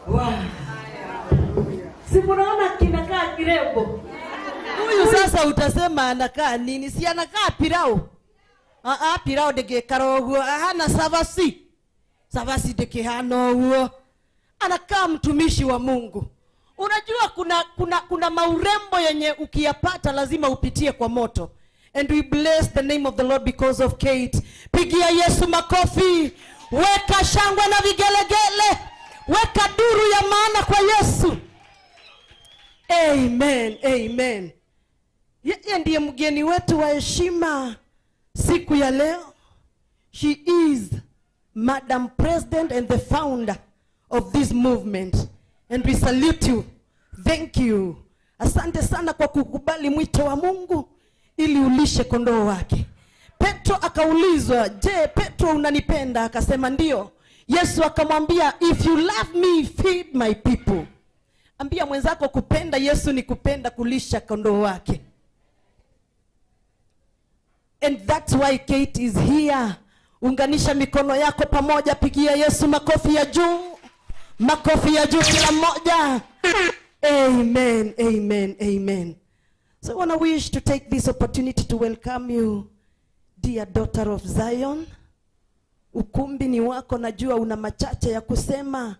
Wow. Si munaona kinakaa kirembo? Huyu sasa utasema anakaa nini? Si anakaa pilau. Ah ah, pilau ndĩngĩikara ũguo. Ahana savasi. Savasi ndĩkĩhana ũguo. Anakaa mtumishi wa Mungu. Unajua kuna maurembo yenye ukiyapata lazima upitie kwa moto. And we bless the name of the Lord because of Kate. Pigia Yesu makofi. Weka shangwe na vigelegele. Weka duru ya maana kwa Yesu. Amen, amen. Yeye ndiye mgeni wetu wa heshima siku ya leo. She is Madam President and the founder of this movement. And we salute you. Thank you. Asante sana kwa kukubali mwito wa Mungu ili ulishe kondoo wake. Petro akaulizwa, "Je, Petro unanipenda?" Akasema ndio. Yesu akamwambia, "If you love me, feed my people." Ambia mwenzako kupenda Yesu ni kupenda kulisha kondoo wake. And that's why Kate is here. Unganisha mikono yako pamoja, pigia Yesu makofi ya juu. Makofi ya juu kila mmoja. Amen, amen, amen. So I want to wish to take this opportunity to welcome you, dear daughter of Zion. Ukumbi ni wako, najua una machache ya kusema,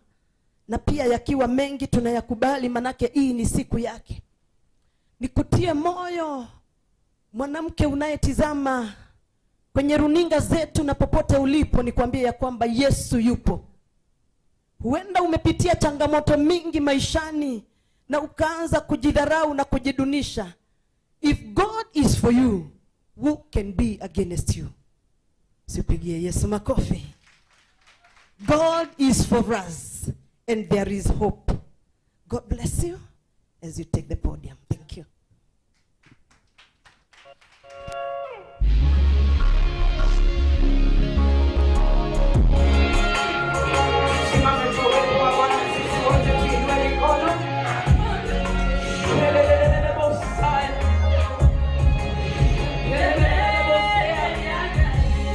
na pia yakiwa mengi tunayakubali, manake hii ni siku yake. Nikutie moyo mwanamke unayetizama kwenye runinga zetu na popote ulipo, nikwambie ya kwamba Yesu yupo. Huenda umepitia changamoto mingi maishani na ukaanza kujidharau na kujidunisha. If God is for you, who can be against you? Sipigie Yesu makofi. God is for us and there is hope. God bless you as you take the podium. Thank you. Simame kwa uwepo wa Bwana, sisi wote tuinue mikono. Lelelelele Mosiah. Lelelele Mosiah.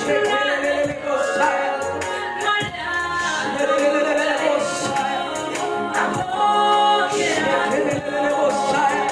Lelelelele Mosiah. Lelelelele Mosiah. Lelelelele Mosiah.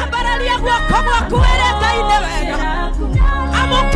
Ambararia guoko gwaku wĩre Ngai nĩ wega. Amũkĩra.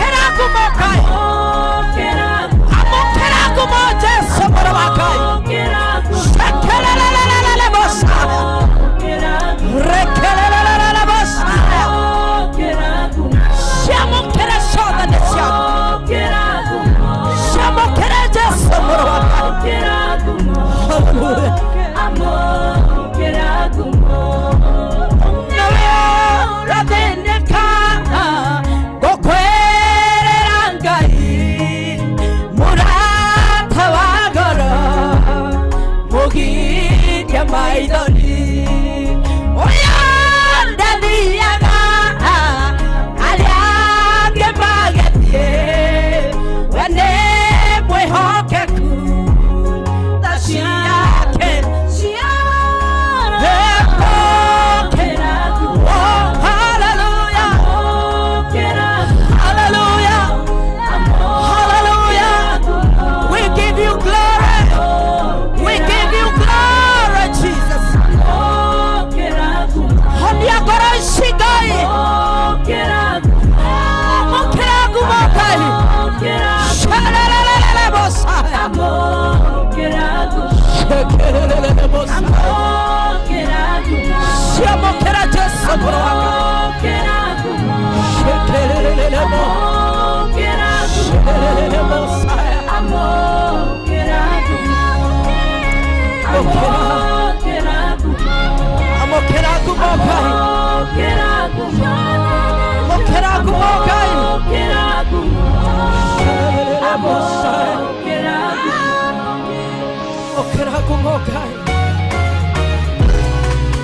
Ngai,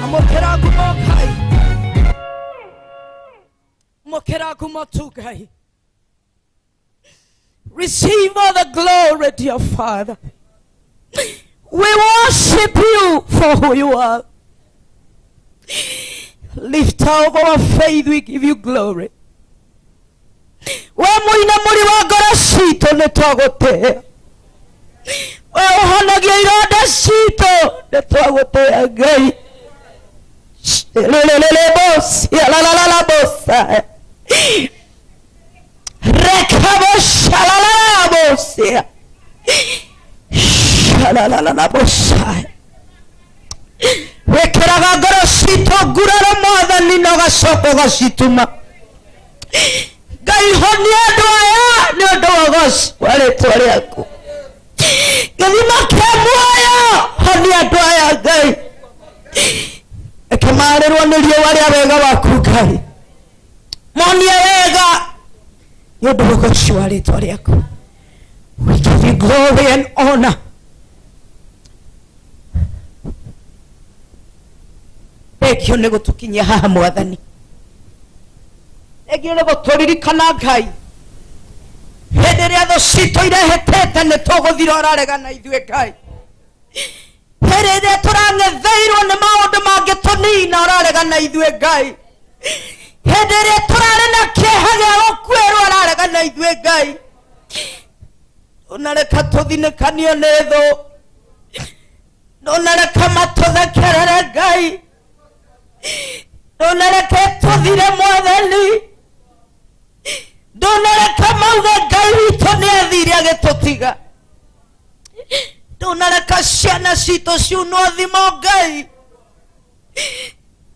amũkĩra ngumo Ngai, amũkĩra ngumo tu Ngai. Receive all the glory, dear Father. We worship you for who you are. Lift up our faith, we give you glory. We mũinamũri wa ngoro citũ, nĩ twagũtĩa. We ũhonagia ironda citũ, nĩ twagũtĩa Ngai. Lelelelebosia, lalalalabosa. Rekaboshalalalabosia. Shalalalabosa. Wĩkĩraga ngoro citũ nguraro, Mwathani, na ũgacoka ũgacituma. Ngai, honia andũ aya nĩ ũndũ wa ũgoci wa rĩtwa rĩaku. Gĩthima kĩa muoyo, honia andũ aya Ngai. Reke marĩrwo nĩ riũa rĩa wega waku Ngai, monie wega nĩ ũndũ wa ũgoci wa rĩtwa rĩaku. We give you glory and honor. Thengio nĩ gũtũkinyia haha, Mwathani. Thengio nĩ gũtũririkana Ngai hĩndĩ ĩrĩa thũ citũ irehĩtĩte nĩ tũgũthira, ũrarega na ithuĩ Ngai. Hĩndĩ ĩrĩa tũrang'etheirwo nĩ maũndũ mangĩtũnina, ũrarega na ithuĩ Ngai. Hĩndĩ ĩrĩa tũrarĩ na kĩeha gĩa gũkuĩrwo, ũrarega na ithuĩ Ngai. Ndũnareka tũthinĩkanio nĩ thũ, ndũnareka matũthekerere Ngai, ndũnareke tũthire, Mwathani. Ndũnareka mauge Ngai witũ nĩ athire agĩtũtiga. Ndũnareka ciana citũ ciunwo thimo Ngai.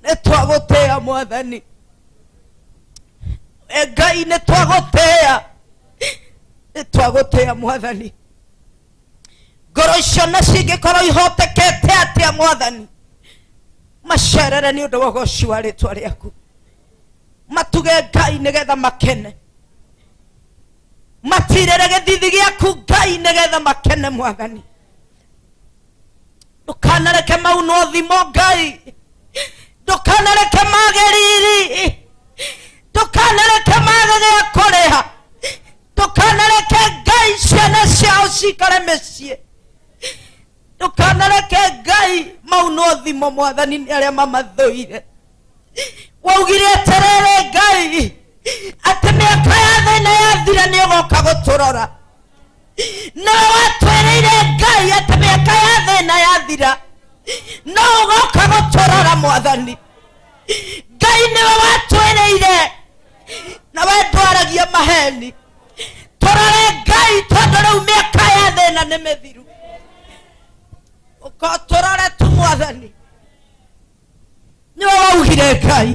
Nĩ twagũtĩa, Mwathani. E Ngai, nĩ twagũtĩa, nĩ twagũtĩa, Mwathani. Ngoro icio na cingĩkorwo ihotekete atĩa, Mwathani, macerere nĩ ũndũ wa ũgoci wa rĩtwa rĩaku. Matuge Ngai nĩgetha makene, matirĩre gĩthithi gĩaku Ngai nĩgetha makene. Mwathani, ndũkanareke maunwo thimo Ngai, ndũkanareke mage riri, ndũkanareke mage gĩa kũrĩa, ndũkanareke Ngai ciana ciao cikare mĩciĩ, ndũkanareke Ngai maunwo thimo, Mwathani, nĩ arĩa mamathũire. Waugire atĩrĩrĩ Ngai, atĩ mĩaka ya thĩna yathira nĩ ũgoka gũtũrora. Nĩwe watwĩrĩire Ngai atĩ mĩaka ya thĩna yathira no ũgoka gũtũrora. Mwathani Ngai, nĩwe watwĩrĩire, na we ndwaragia maheni. Tũrore Ngai, tondũ rĩu mĩaka ya thĩna nĩ mĩthiru. Ũka tũrore tu, Mwathani. Nĩwe waugire Ngai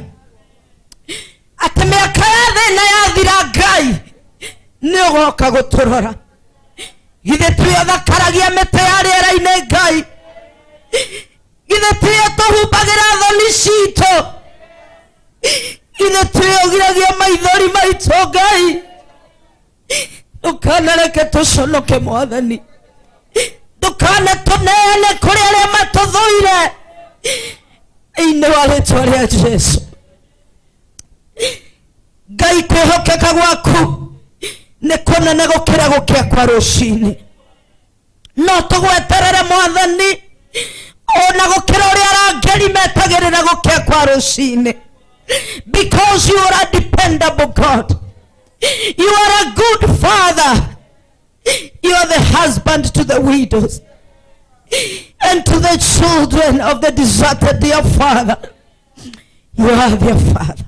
atĩ mĩaka ya thĩna yathira Ngai nĩ ũgoka gũtũrora. Githĩ tiwe ũthakaragia mĩtĩ ya rĩera-inĩ Ngai? Githĩ tiwe tũhumbagĩra thoni citũ? Githĩ tiwe ũgiragia maithori maitũ Ngai? Ndũkanareke tũconoke, Mwathani. Ndũkanatũneane kũrĩ arĩa matũthũire. Thĩinĩ wa rĩtwa rĩa Jesu Ngai, kwĩhokeka gwaku nĩ kũnene gũkĩra gũkĩa kwa rũcinĩ. No tũgweterere, Mwathani, ona gũkĩra ũrĩa arangĩri metagĩrĩra gũkĩa kwa rũcinĩ, because you are a dependable God, you are a good father, you are the husband to the widows and to the children of the deserted. Dear Father, you are their father.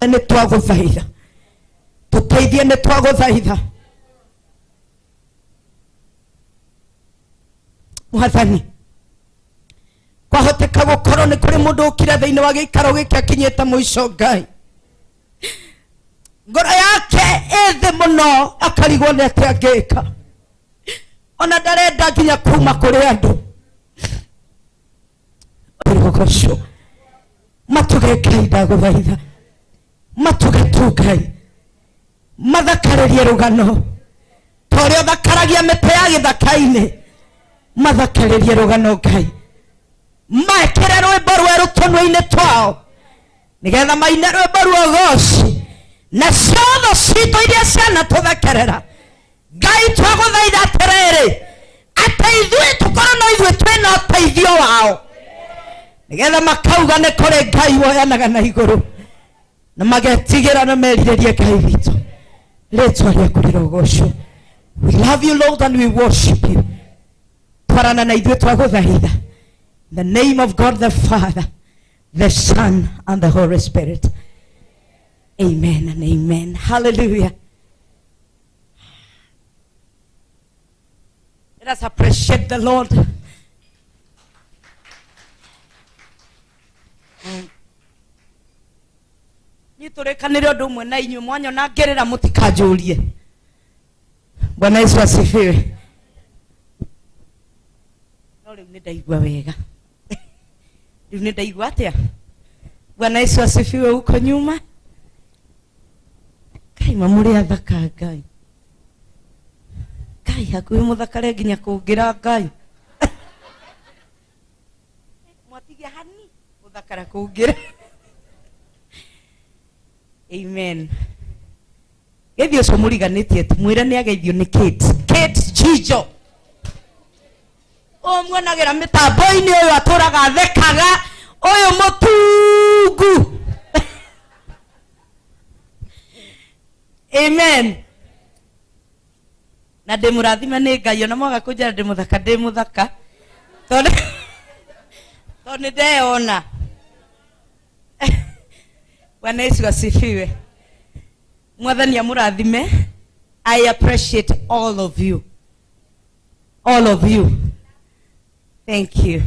Nĩ twagũthaitha tũteithie, nĩ twagũthaitha, Mwathani. Kwahoteka gũkorwo nĩ kũrĩ mũndũ ũkire thĩinĩ wa gĩikaro gĩkĩ akinyĩte mũico Ngai, ngoro yake ĩ thĩ mũno, akarigwo nĩ atĩa angĩka, ona ndarenda nginya kuma kũrĩ andũ. Ũgocwo matuge Ngai, ndagũthaitha matuge tu Ngai, mathakarĩrie rũgano ta ũrĩa ũthakaragia mĩtĩ ya gĩthaka-inĩ. Mathakarĩrie rũgano Ngai. Mekĩre rwĩmbo rwerũ tũnua-inĩ twao nĩgetha maine rwĩmbo rwa ũgoci na ciotho citũ iria cianatũthekerera. Ngai, twagũthaitha atĩrĩrĩ, atĩ ithuĩ tũkorwo no ithuĩ twĩna ũteithio wao, nĩgetha makauga nĩ kũrĩ Ngai woyanaga na igũrũ, na magetigĩra na merirĩrie Ngai witũ. Rĩtwa rĩaku rĩrogocwo. We love you, Lord, and we worship you. Twarana na ithuĩ, twagũthaitha. In the name of God the Father, the Son and the Holy Spirit, amen and amen. Hallelujah. Let us appreciate the Lord. Niĩ tũrĩkanĩre ũndũ ũmwe na inyuĩ, mwanyona ngĩrĩra mũtikanjũrie. Bwana Yesu asifiwe. No rĩu nĩ ndaigua wega, rĩu nĩ ndaigua atĩa. Bwana Yesu asifiwe. Huko nyuma, Ngai, mamũrĩ athaka. Ngai, Ngai, hakuhĩ mũthakare nginya kũngĩra. Ngai, mwatigia hani gũthakara kũngĩra. Amen. Geithio ũcio mũriganĩtie tu, mwĩre nĩ ageithio nĩ Kate, Kate Jijo, ũyũ muonagĩra mĩtambo-inĩ, ũyũ atũraga athekaga, ũyũ mũtungu. Amen. Na ndĩ mũrathime nĩ Ngai, ona mwaga kũnjĩra ndĩ mũthaka, ndĩ mũthaka, tondũ nĩ ndeyona. Bwana Yesu asifiwe. Mwathani amũrathime. I appreciate all of you, all of you. Thank you.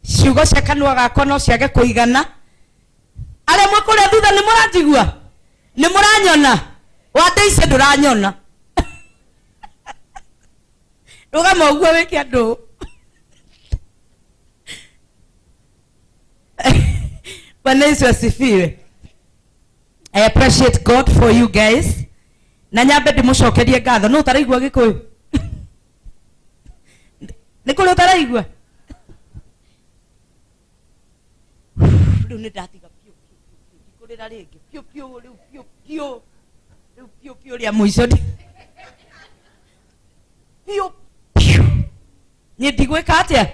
Ciugo cia kanua gakwa no ciage kũigana. Arĩa mwĩ kũrĩa thutha, nĩ mũranjigua? Nĩ mũranyona? Wandĩice, ndũranyona? Rũgama ũguo wĩke andũ. Bwana Yesu asifiwe. I appreciate God for you guys. Na nyambe ndĩmũcokerie ngatho. No ũtaraigua Gĩkũyũ, nĩ kũrĩ ũtaraigua? Rĩu nĩ ndatiga biũ biũ biũ, ndikũrĩra rĩngĩ, biũ biũ, rĩu biũ biũ, rĩu biũ biũ, rĩa mũico biũ biũ. Niĩ ndigwĩka atĩa,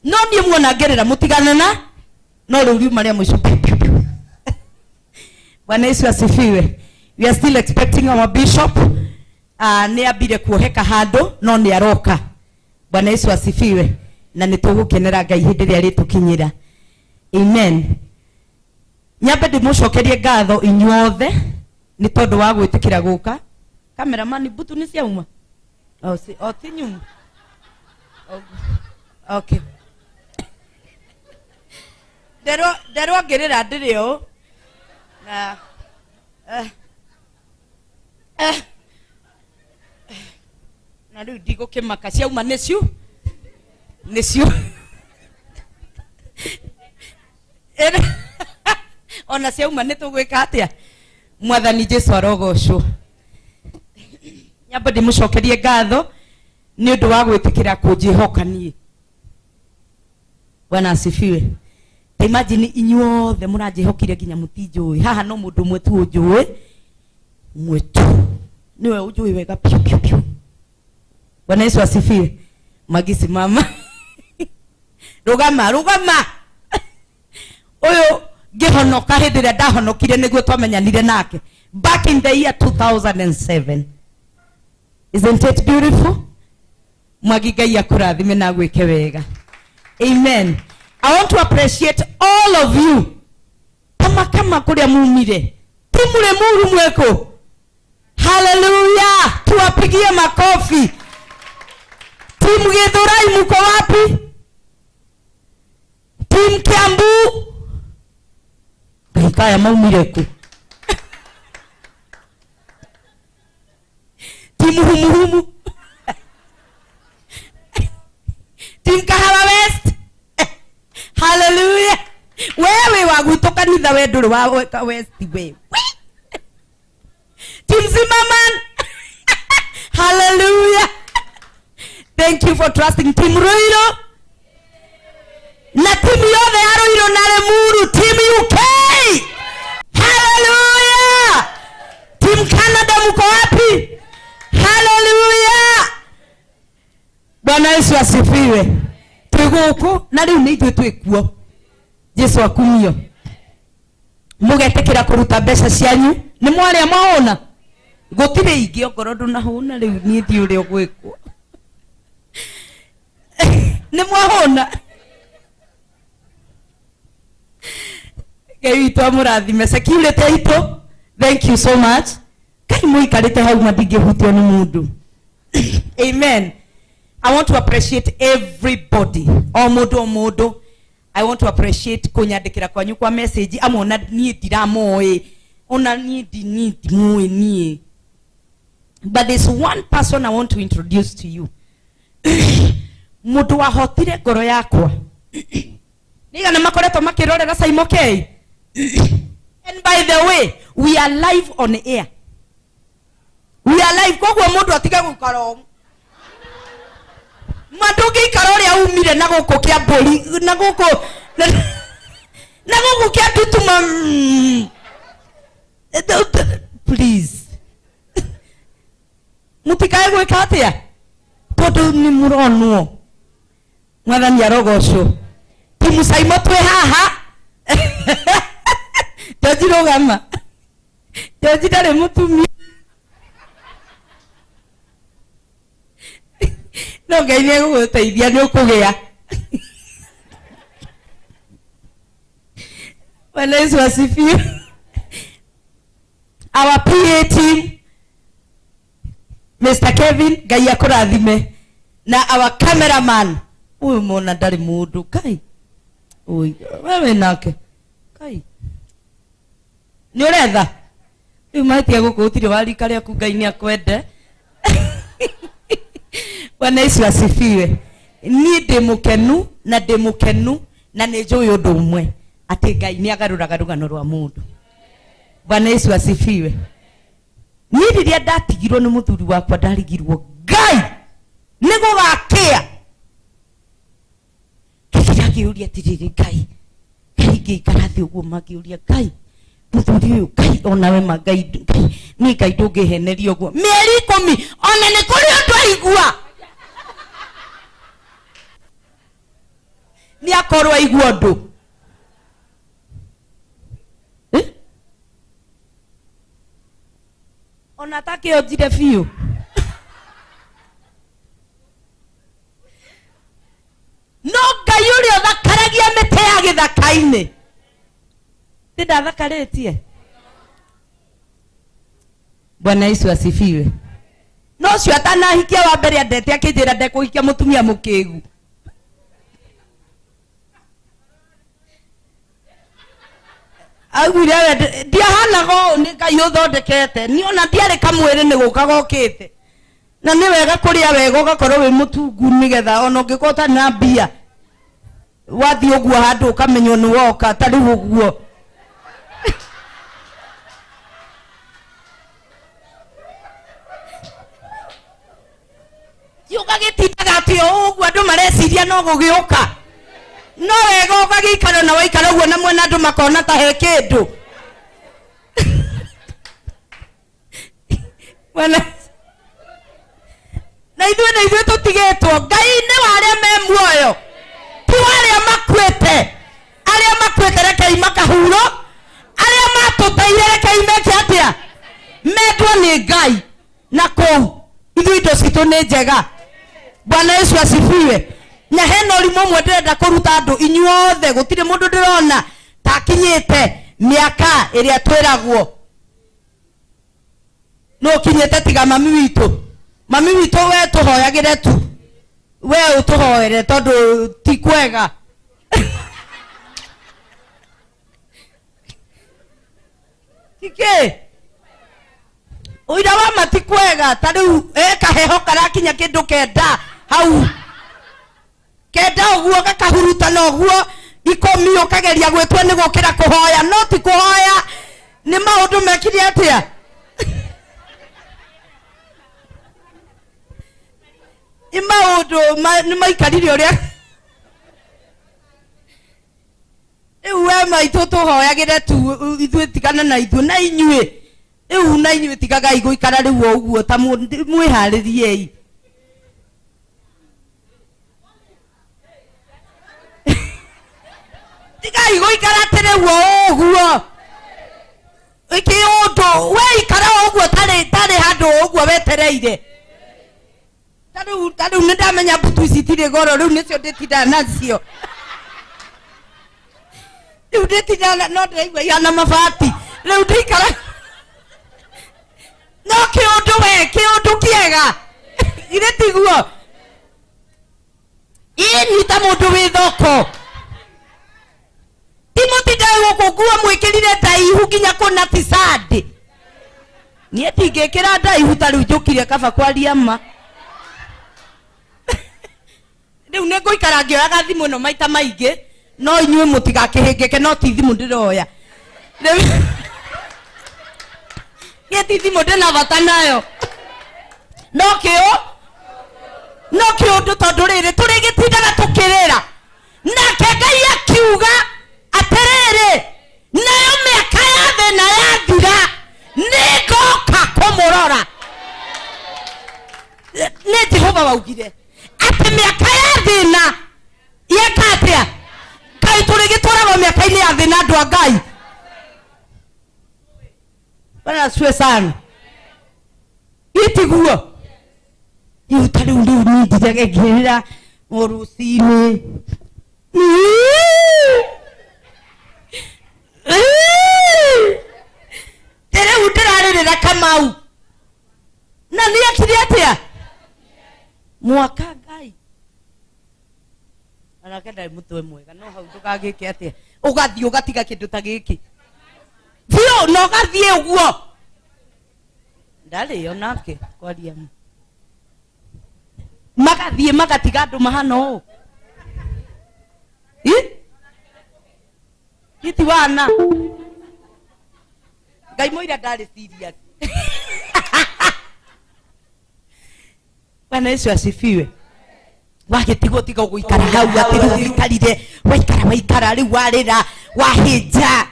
no niĩ muona ngerera mũtigane na no rĩu riuma rĩa mũico biũ biũ biũ. Bwana Yesu asifiwe. We are still expecting our bishop. Nĩ ambire kuoheka handũ, no nĩ aroka. Bwana Yesu asifiwe. Na nĩ tũgũkenera Ngai hĩndĩ ĩrĩa arĩtũkinyĩra. Amen. Nyambe ndĩmũcokerie ngatho inyuothe nĩ tondũ wa gwĩtĩkĩra gũka. Cameraman, mbutu nĩ ciauma? O, si, o ti nyumu? Okay. Nderwo ngĩrĩra ndĩrĩ ũũ na na rĩu ndigũkĩmaka, ciauma nĩcio nĩcio. Ona ciauma nĩ tũgwĩka atĩa? Mwathani Jesu arogocwo. Nyamba ndĩmũcokerie ngatho nĩ ũndũ wa gwĩtĩkĩra kũnjĩhoka niĩ. Bwana asifiwe. Ta imagine, inyuothe mũranjĩhokire nginya mũtinjũĩ haha, no mũndũ ũmwe tu ũnjũĩ, ũmwe tu nĩwe ũnjũĩ wega piũ piũ piũ. Bwana Yesu asifiwe. Magisi mama, rũgama, rũgama. Ũyũ ngĩhonoka, hĩndĩ ĩrĩa ndahonokire nĩguo twamenyanire nake back in the year 2007. Isn't it beautiful? Mwagi, Ngai akũrathime na agwĩke wega. Amen. I want to appreciate all of you. Kama kama kũrĩa mumire, timu Limuru, mweko. Haleluya, tuwapigie makofi. Timu Githurai, mko wapi? Timu Kiambu, Ngai, kaya maumire ku? Timu Humuhumu, timu Kahawa West, haleluya. Wewe wa gwitũ kanitha, we ndũrĩ wa West we. Team Zimmerman, hallelujah, thank you for trusting. Team Ruiru na Yesu asifiwe. Twĩ gũkũ na rĩu nĩ ithuĩ twĩ kuo. Jesu akumio. Mũgetĩkĩra kũruta mbeca cianyu nĩ mwarĩa mwahũna, gũtirĩ ingĩ ongorwo ndũnahũna rĩu niĩ ndiũ ũrĩa ũgwĩkwo. Nĩ mwahũna. Ngai witũ amũrathime. Security aitũ, thank you so much. Ngai mũikarĩte hau ma ndingĩhutio nĩ mũndũ. Amen. I want to appreciate everybody, o mũndũ o mũndũ. I want to appreciate kũnyandĩkĩra kwanyu kwa message, amwe ona niĩ ndiramoĩ, ona niĩ niĩ ndimũĩ niĩ, but there's one person I want to introduce to you, mũndũ wahotire ngoro yakwa. Nĩigana makoretwo makĩrorera Saimo K? And by the way, we are live on air, we are live. Koguo mũndũ atige gũikara ũũ ma, ndũngĩikara ũrĩa umire na gũkũ kĩa mbũri na gũkũ na gũkũ kĩa ndutuma. Please, mũtikae gwĩka atĩa tondũ nĩ mũronwo. Mwathani arogocwo. Timu Saimo twĩ haha. Joji, rũgama. Joji ndarĩ mũtumia, no Ngai nĩ egũgũteithia, nĩ ũkũgĩa. Bwana Yesu asifiwe. Our PA team, Mr. Kevin, Ngai akũrathime, na our cameraman ũyũ mona ndarĩ mũndũ. Kai, oi, wewe nake kai nĩ ũretha rĩu matia gũkũ gũtirĩ wa rika rĩaku. Ngai nĩ akwende. Bwana Yesu asifiwe. Niĩ ndĩ mũkenu na ndĩ mũkenu na nĩ njũĩ ũndũ ũmwe, atĩ Ngai nĩ agarũraga rũgano rwa mũndũ. Bwana Yesu asifiwe. Niĩ rĩrĩa ndatigirwo nĩ mũthuri wakwa, ndarigirwo Ngai nĩ gũgakĩa. Ngĩkira ngĩũria atĩrĩrĩ, Ngai, Ngai, ngĩikara thĩ ũguo mangĩũria Ngai, mũthuri ũyũ, Ngai, onawe ma Ngai, Ngai niĩ Ngai ndũngĩheneria ũguo mĩeri 10, ona nĩ kũrĩ ũndũ aigua, nĩ akorwo aigua ũndũ. Eh? Ona atakĩonjire biũ, no Ngai ũrĩa ũthakaragia mĩtĩ ya gĩthaka-inĩ ndĩ ndathakarĩtie. Bwana Yesu asifiwe. No ũcio atanahikia wa mbere andete akĩnjĩra ndekũhikia mũtumia mũkĩgu. Augire we ndiahanaga ũũ, nĩ Ngai ũthondekete niĩ, ona ndiarĩ kamwĩrĩ, nĩ gũka gokĩte. Na nĩ wega kũrĩa wega, ũgakorwo wĩ mũtungu, nĩgetha ona ũngĩkorwo ũtarĩ na mbia, wathiĩ ũguo handũ ũkamenywo nĩ woka. Ta rĩu ũguo ti ũgagĩtindaga atĩ o ũguo andũ mareciria no gũgĩũka, no wega ũgagĩikara na waikara ũguo na mwena andũ makona ta he kĩndũ. Bwana, na ithuĩ tũtigĩtwo. Ngai nĩ wa arĩa me muoyo, ti wa arĩa makuĩte. Arĩa makuĩte rekei makahuro, arĩa matũteire rekei meke atĩa? Mendwo nĩ Ngai na kũu ithuĩ indo citũ nĩ njega. Bwana Yesu asifiwe. Na hena ũrimũ ũmwe ndĩrenda kũruta andũ inyuothe, gũtirĩ mũndũ ndĩrona takinyĩte mĩaka ĩrĩa twĩragwo nũ ũkinyĩte tiga mami witũ. Mami witũ, we tũhoyagĩre tu, we ũtũhoere tondũ ti kwega. Tikĩ ũira wa ma ti kwega. Ta rĩu e kaheho karakinya kĩndũ 9 hau, 9 ũguo, gakahurutana ũguo, 10, ũkageria gwĩtua nĩ gũkĩra kũhoya, no ti kũhoya, nĩ maũndũ mekire atĩa? Nĩ maũndũ nĩ maikarire ũrĩa rĩu. We maitũ, tũhoyagĩre tu ithuĩ, tigana na ithuĩ na inyuĩ rĩu, na inyuĩ tigagai gũikara rĩu o ũguo ta mwĩharĩriei. Tigai gũikara atĩ rĩu o ũguo. Kĩũndũ we ikara o ũguo tarĩ handũ o ũguo wetereire. Ta rĩu nĩ ndamenya mbutu ici itirĩ goro, rĩu nĩcio ndĩtindaga nacio. Rĩu ndĩtindaga no ndĩraigua ihana mabati. Rĩu ndĩikara no kĩũndũ we, kĩũndũ kĩega. Githĩ tiguo? Ĩni ta mũndũ wĩ thoko. Ti mũtindaga gũkũ nguo mwĩkĩrire ndaihu nginya kũna ti Sunday. Niĩ ndingĩkĩra ndaihu ta rĩu njũkire kaba kwaria ma. Rĩu nĩ ngũikara ngĩoyaga thimũ ĩno maita maingĩ, no inyuĩ mũtigakĩhĩngĩke, no ti thimũ ndĩroya. Rĩu niĩ ti thimũ ndĩna bata nayo. No kĩũ, no kĩũndũ tondũ rĩrĩ tũrĩgĩtindaga tũkĩrĩra. Nake Ngai akiuga atĩrĩrĩ, nayo mĩaka ya thĩna yathira, nĩngoka kũmũrora. Nĩ Jehova waugire atĩ mĩaka ya thĩna yeka atĩa? Kaĩ tũrĩgĩtũraga mĩaka-inĩ ya thĩna andũ a Ngai? Bwana asifiwe sana. Itiguo rĩu ta rĩu rĩu niĩ ndiraga ngĩrĩra o rũcinĩ. Rĩu ndĩrarĩrĩra Kamau na nĩ ekire atĩa mwaka Ngai anake ndarĩ mũtwe mwega, no hau ndũgagĩke atĩa, ũgathiĩ ũgatiga kĩndũ ta gĩkĩ biũ na ũgathiĩ ũguo ndarĩ onake kwaria ma. Magathiĩ magatiga andũ mahana ũũ. Ĩ? Iti wana Ngai mũira ndarĩ serious. Bwana Yesu asifiwe. Wagĩtigwo tiga gũikara hau atĩ rĩu ũikarire waikara waikara rĩu warĩra wahĩnja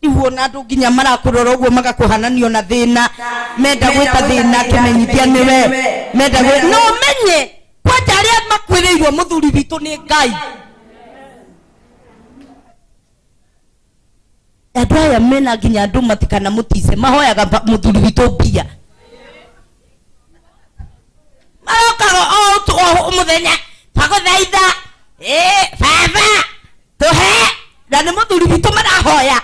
rĩu ona andũ nginya marakũrora ũguo magakũhananio na thĩna, menda gwĩta thĩna kĩmenyithia nĩwe menda gwĩ no menye kwanja arĩa makuĩrĩirwo mũthuri witũ nĩ Ngai. Andũ aya mena nginya andũ matikana mũtice mahoyaga mũthuri witũ mbia, marokaga o mũthenya twagũthaitha, ĩ baba tũhe, na nĩ mũthuri witũ marahoya.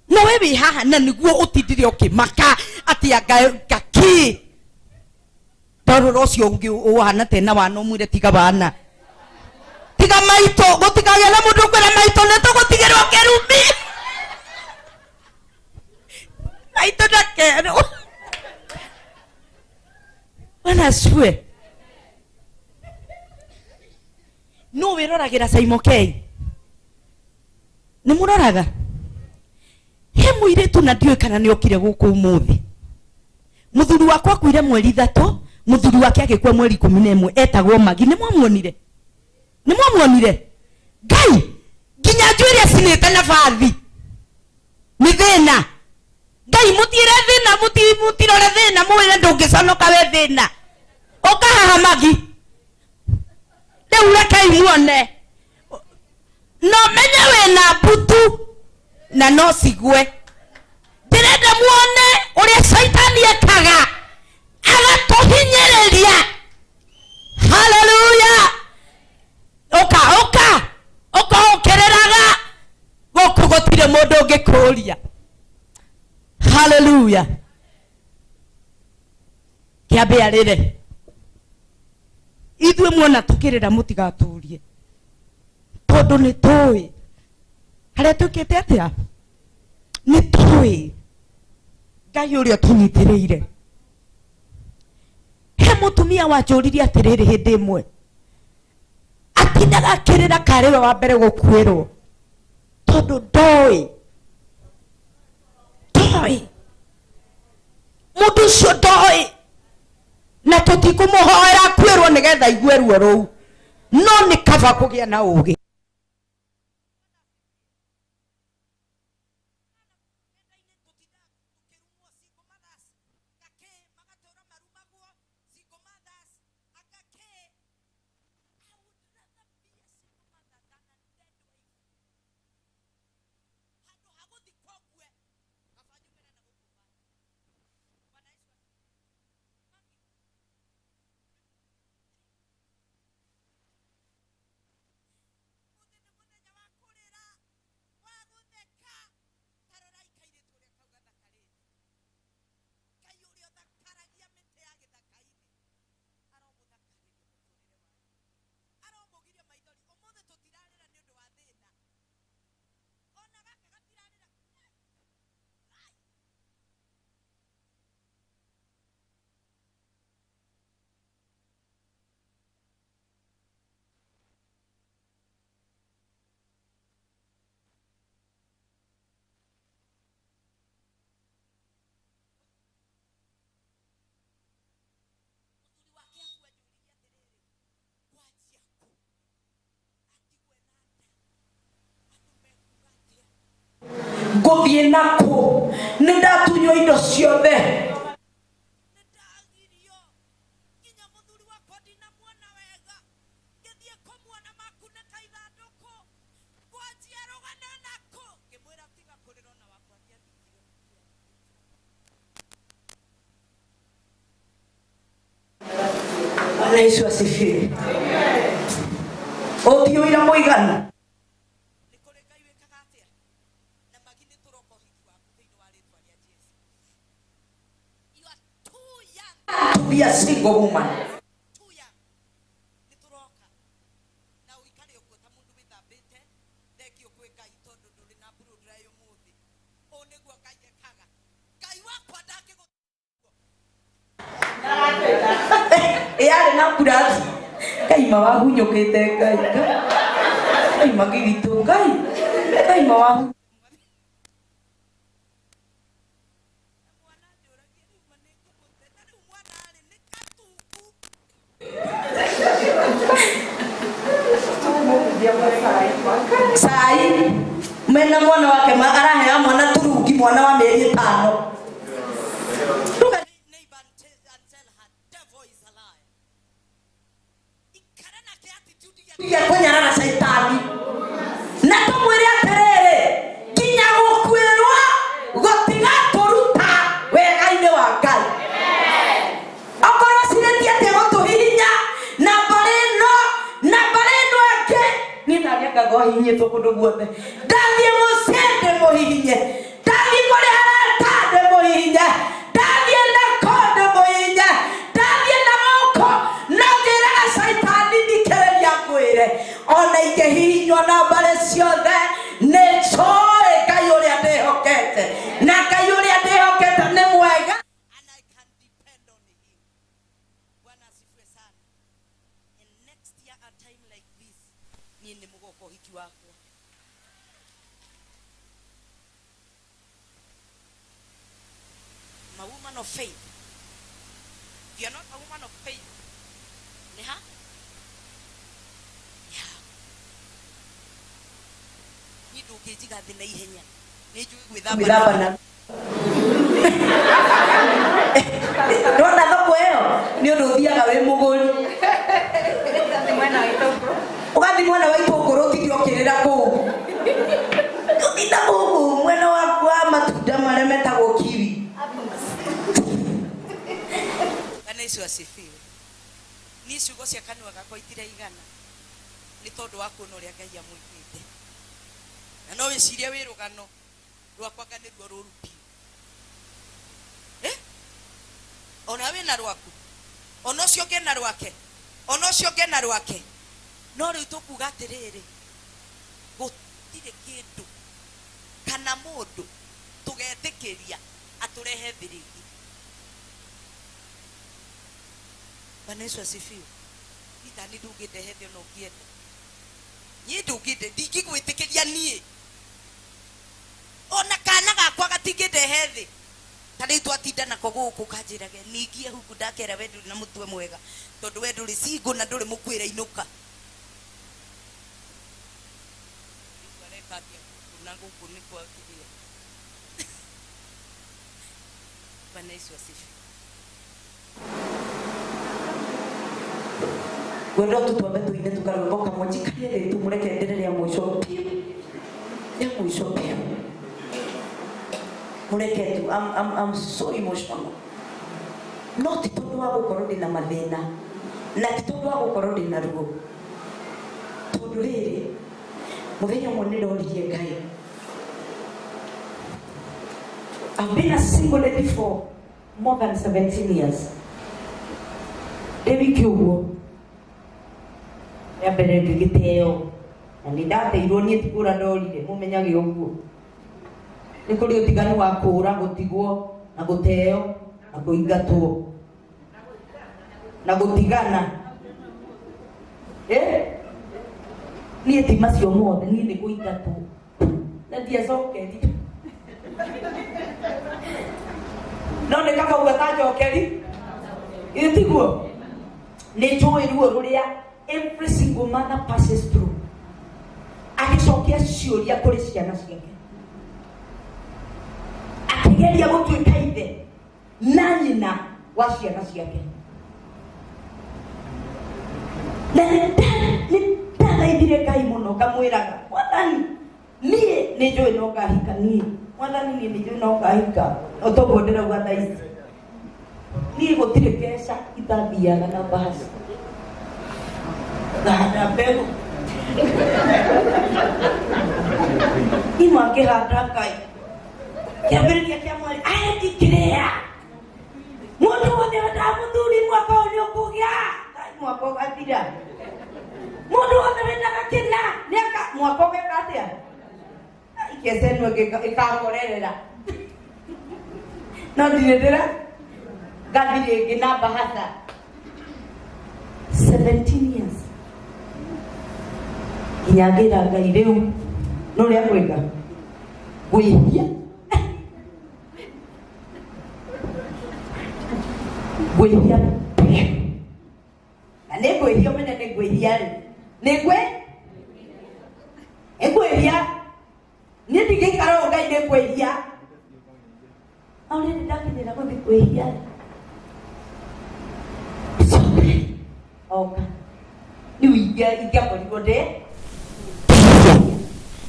No we wĩ haha na nĩguo ũtindire ũkĩmaka atĩ anga ngakĩ tarora ũcio ũngĩ ũhana tena wana ũmwĩre tiga wana tiga maitũ, gũtikagĩa na mũndũ ũkwĩra maitũ nĩ tũgũtigĩrwo kĩrumi maitũ ndakerwo. Bwana asifiwe. No wĩroragĩra Saimo K, nĩ mũroraga he mũirĩtu na ndiũĩ kana nĩ okire gũkũ ũmũthĩ. Mũthuri wakwa akuire mweri 3, mũthuri wake agĩkua mweri 11, etagwo Magi. Nĩ mwamuonire? Nĩ mwamuonire? Ngai nginya njuĩrĩ acinĩte na bathi nĩ thĩna. Ngai mũtiĩre thĩna, mũtirore thĩna, mwĩre ndũngĩconoka we thĩna. Ũka haha Magi, rĩu rekei muone no menye wĩna mbutu na no cigwe. Ndĩrenda muone ũrĩa caitani ekaga agatũhinyĩrĩria. Haleluya! Ũka ũka ũka ũkĩrĩraga gũkũ gũtirĩ mũndũ ũngĩkũria. Haleluya! Kĩambe arĩre ithuĩ muona tũkĩrĩra mũtigatũrie, tondũ nĩ tũĩ harĩa twĩkĩte atĩa, nĩ tũĩ Ngai ũrĩa ũtũnyitĩrĩire. He mũtumia wanjũririe atĩrĩrĩ hĩndĩ ĩmwe, atindaga akĩrĩra karĩ we wa mbere gũkuĩrwo, tondũ ndoĩ ndoĩ mũndũ ũcio ndoĩ, na tũtikũmũhoera akuĩrwo nĩgetha aigue ruo rũu, no nĩ kaba kũgĩa na ũgĩ. Ngũthiĩ nakũ? Nĩ ndatunywo indo ciothe. Nĩndagirio nginya mũthuri wakwa ndinamuona wega, ngĩthiĩ kũmuona makunĩka ithandũkũ, ngwanjia rũgano nakũ? Ngĩmwĩra tiga kũrĩra, ona wakwa ndiathikirwo. Bwana Yesu asifiwe. Ũti ũira mũiganu. Nĩ kũrĩ Ngai wĩkaga atĩa? Na magi nĩ tũroka ũhiki waku thĩinĩ wa rĩtwa rĩa Jesu. You are too young to be a single woman. Too young. Nĩ tũroka. Na ũikare ũguo ta mũndũ wĩthambĩte. Thengiũ kwĩ Ngai tondũ ndũrĩ na blow dry ũmũthĩ. Ũũ nĩguo Ngai ekaga. Ngai wakwa ndangĩgũ yarĩ na mburathi. Ngai ma wahunyũkĩte Ngai. Ngai magigitũ Ngai. Ngai ma wahu. Mwana njũragia rĩu ma nĩngũmũte. Na rĩu mwana rĩ nĩ katungu. Cai mena mwana wake ma arahea mwana turungi, mwana wa mĩeri 5. Look at neighbor and tell her, devil is a liar. Ikara nake attitude ya kũnyarara caitani na tũmwĩre atĩrĩrĩ, nginya gũkuĩrwo gũtigatũruta wega-inĩ wa Ngai. Okorwo cirĩtie atĩa gũtũhihinya na mbarĩ ĩno na mbarĩ ĩno ĩngĩ, niĩ nani anga ngohihinyĩtwo kũndũ guothe. Ndathiĩ mũciĩ ndĩmũhihinye, ndathiĩ kũrĩ arata ndĩmũhihinye, ndathiĩ nako ndĩmũhihinye, ndathiĩ na gũkũ, no njĩraga caitani, thikĩrĩria ngwĩre, ona ingĩhihinywo na mbarĩ ciothe, nĩ njũĩ Ngai ũrĩa ndĩhokete, na Ngai ũrĩa ndĩhokete nĩ mwega and I can depend on him. Bwana asifiwe sana. And next year a time like this, niĩ nĩ mũgoka ũhiki wakwa. I'm a woman of faith. If you are not a woman of faith, nĩ ha? Yeah. Niĩ ndũngĩnjiga thĩ na ihenya. Nĩ njũĩ gwĩthamba na ndona thoko ĩyo nĩ ũndũ ũthiaga wĩ mũgũri, ũgathiĩ mwena wa itũngũrũ, ũtinde ũkĩrĩra kũu, ũtinda gũkũ mwena wa matunda marĩa metagwo kiwi. Bwana Yesu asifiwe. Niĩ ciugo cia kanua gakwa itiraigana nĩ tondũ wa kuona ũrĩa Ngai amwĩkĩte, na no wĩcirie wĩ rũgano rwakwa nga nĩruo rũru biũ. Eh? Ona wĩna rwaku, ona ũcio ũngĩ na rwake, ona ũcio ũngĩ na rwake, no rĩu tũkuga atĩrĩrĩ, gũtirĩ kĩndũ kana mũndũ tũgetĩkĩria atũrehe thĩ rĩngĩ. Bwana Yesu asifiwe. Itani ndũngĩndehe thĩ ona ũngĩenda. Niĩ ndũngĩnde, ndingĩgwĩtĩkĩria niĩ, ona kana gakwa gatingĩndehe thĩ. Ta rĩu twatinda nako gũkũ kanjĩrage ningie huku, ndakera we ndũrĩ na mũtwe mwega, tondũ we ndũrĩ single na ndũrĩ mũkwĩra inũka. Rĩu areka atĩa gũkũ na gũkũ nĩ kwa kĩrĩa? Bwana Yesu asifiwe. Ngwenda tu twambe tuine tukarwĩmbo kamwe, njikarie thĩ tu, mũreke ndĩre rĩa mũico biũ, rĩa mũico biũ, mũreke tu. I'm so emotional, no ti tondũ wa gũkorwo ndĩna mathĩna, na ti tondũ wa gũkorwo ndĩna ruo, tondũ rĩrĩ, mũthenya ũmwe nĩ ndoririe Ngai. I've been a single lady for more than 17 years. Ndĩ wiki ũguo rĩa mbere ngĩgĩteo, na nĩ ndateirwo niĩ, ti kũra ndorire, mũmenyage ũguo nĩ kũrĩ ũtiganu wa kũũra, gũtigwo na gũteo na kũingatwo na gũtigana. Eh? Niĩ ti macio mothe, niĩ nĩ kũingatwo na ndiacokerire, no nĩ kaba uga tanjokeri ĩ tiguo. Nĩ njũĩ ruo rũrĩa every single mother passes through agĩcokia ciũria kũrĩ ciana ciake. Akĩgeria gũtuĩka ithe na nyina wa ciana ciake. Na nĩ ndathaithire Ngai mũno, ngamwĩraga, Mwathani, niĩ nĩ njũĩ no ngahika, niĩ Mwathani, niĩ nĩ njũĩ no ngahika. O toguo ndĩrauga thaa ici, niĩ gũtirĩ keca itathiaga na mbahaca, ngahanda mbegũ ima ngĩhanda Ngai kĩambĩrĩria kĩa mweri aya ndingĩrĩa mũndũ wothe wendaga mũthuri mwaka ũyũ nĩ ũkũgĩa Ngai, mwaka ũgathira. Mũndũ wothe wendaga kĩna nĩaka mwaka ũgeka atĩa ikeca ĩno ĩkakorerera, no ndirĩ ndĩra ngathi rĩngĩ na bahaca 17 years nginya ngĩra Ngai rĩu no ũrĩa ngwĩka ngwĩhia, ngwĩhia biũ, na nĩ ngwĩhia, ũmenye nĩ ngwĩhia rĩ, nĩ ngwĩhia, niĩ ndingĩikara ũũ Ngai, nĩ ngwĩhia. Already ndakinyĩra gũthiĩ kwĩhia rĩ, oka rĩu ingĩakorirwo ndĩ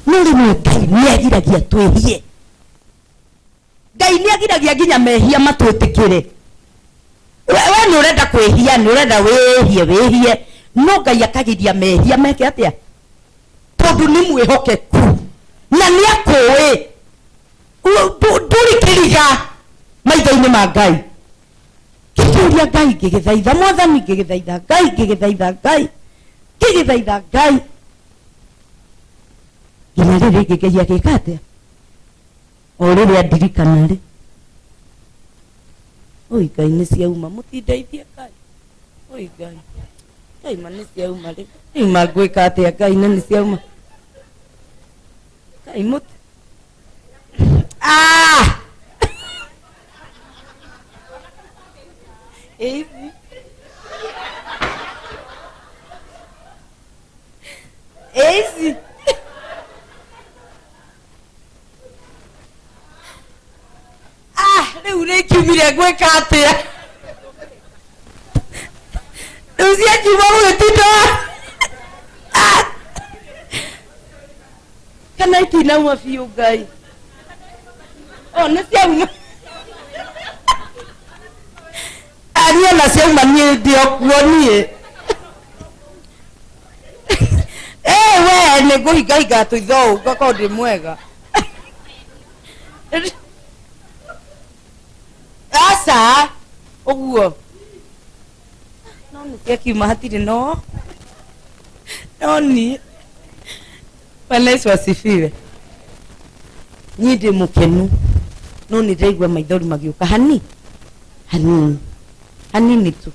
no rĩmwe Ngai nĩ agiragia twĩhie. Ngai nĩ agiragia nginya mehia matwĩtĩkĩre. We nĩ ũrenda kwĩhia, nĩ ũrenda wĩhie wĩhie, no Ngai akagiria mehia meke atĩa? Tondũ nĩ mwĩhokeku na nĩ akũĩ. Ndũrĩ kĩriga maitho-inĩ ma Ngai. Ngĩkĩũria Ngai, ngĩgĩthaitha Mwathani, ngĩgĩthaitha Ngai, ngĩgĩthaitha Ngai, ngĩgĩthaitha Ngai, nginya rĩrĩ rĩngĩ Ngai agĩka atĩa? O rĩrĩa ndirikana rĩ, oi Ngai, nĩ ciauma, mũtindeithie Ngai, oi Ngai, Ngai ma nĩ ciauma rĩ, rĩu ma ngwĩka atĩa Ngai, na nĩ ciauma Ngai mũti. Ah! Easy. Easy. Ah, rĩu rĩkiumire ngwĩka atĩa? Rĩu ciakiuma gũgĩtinda. Ah! Kana itinauma biũ Ngai. O nĩ ciauma. Ah, niĩ ona ciauma niĩ ndĩ o kuo niĩ. Eh, we nĩ ngũhingahinga tũitho ũũ ngakorwo ndĩ mwega. Aca ũguo no nĩ ciakiuma hatirĩ no no niĩ. Bwana Yesu asifiwe. Niĩ ndĩ mũkenu no nĩ ndĩraigua maithori magĩũka hani hanini hanini tu,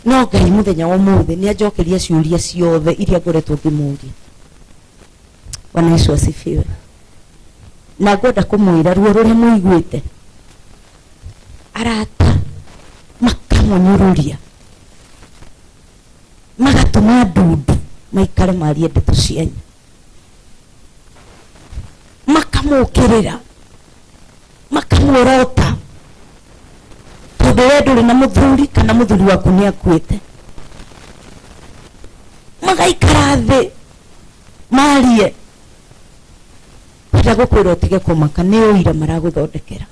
no Ngai mũthenya wa ũmũthĩ nĩ anjokeria ciũria ciothe iria ngoretwo ngĩmũria. Bwana Yesu asifiwe. Na ngwenda kũmwĩra ruo rũrĩa mũiguĩte, arata makamũnyũrũria, magatũma ndundu maikare marie ndeto cianyu, makamũkĩrĩra, makamuorota tondũ we ndũrĩ na mũthuri kana mũthuri waku nĩ akuĩte, magaikara thĩ marie. Kwenda gũkwĩra ũtige kũmaka, nĩ ũira maragũthondekera.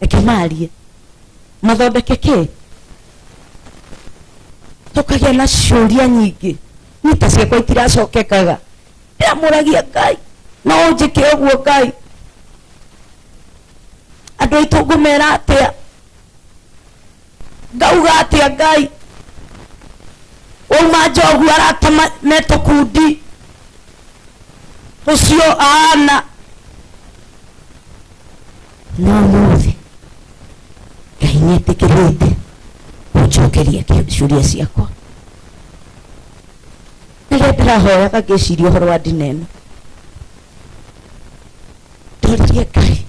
Reke marie, mathondeke kĩ tũkagĩa na ciũria nyingĩ. Niĩ ta ciakwa itiracokekaga, ndĩramũragia Ngai, no ũnjĩke ũguo Ngai? Andũ aitũ ngũmera atĩa? Ngauga atĩa Ngai? Wauma njogu, arata me tũkundi ũcio ahana no mũthĩ Ngai nĩ etĩkĩrĩte kũnjokeria ciũria ciakwa. Rĩrĩa ndĩrahoyaga ngĩciria ũhoro wa ndina ĩno, ndoririe Ngai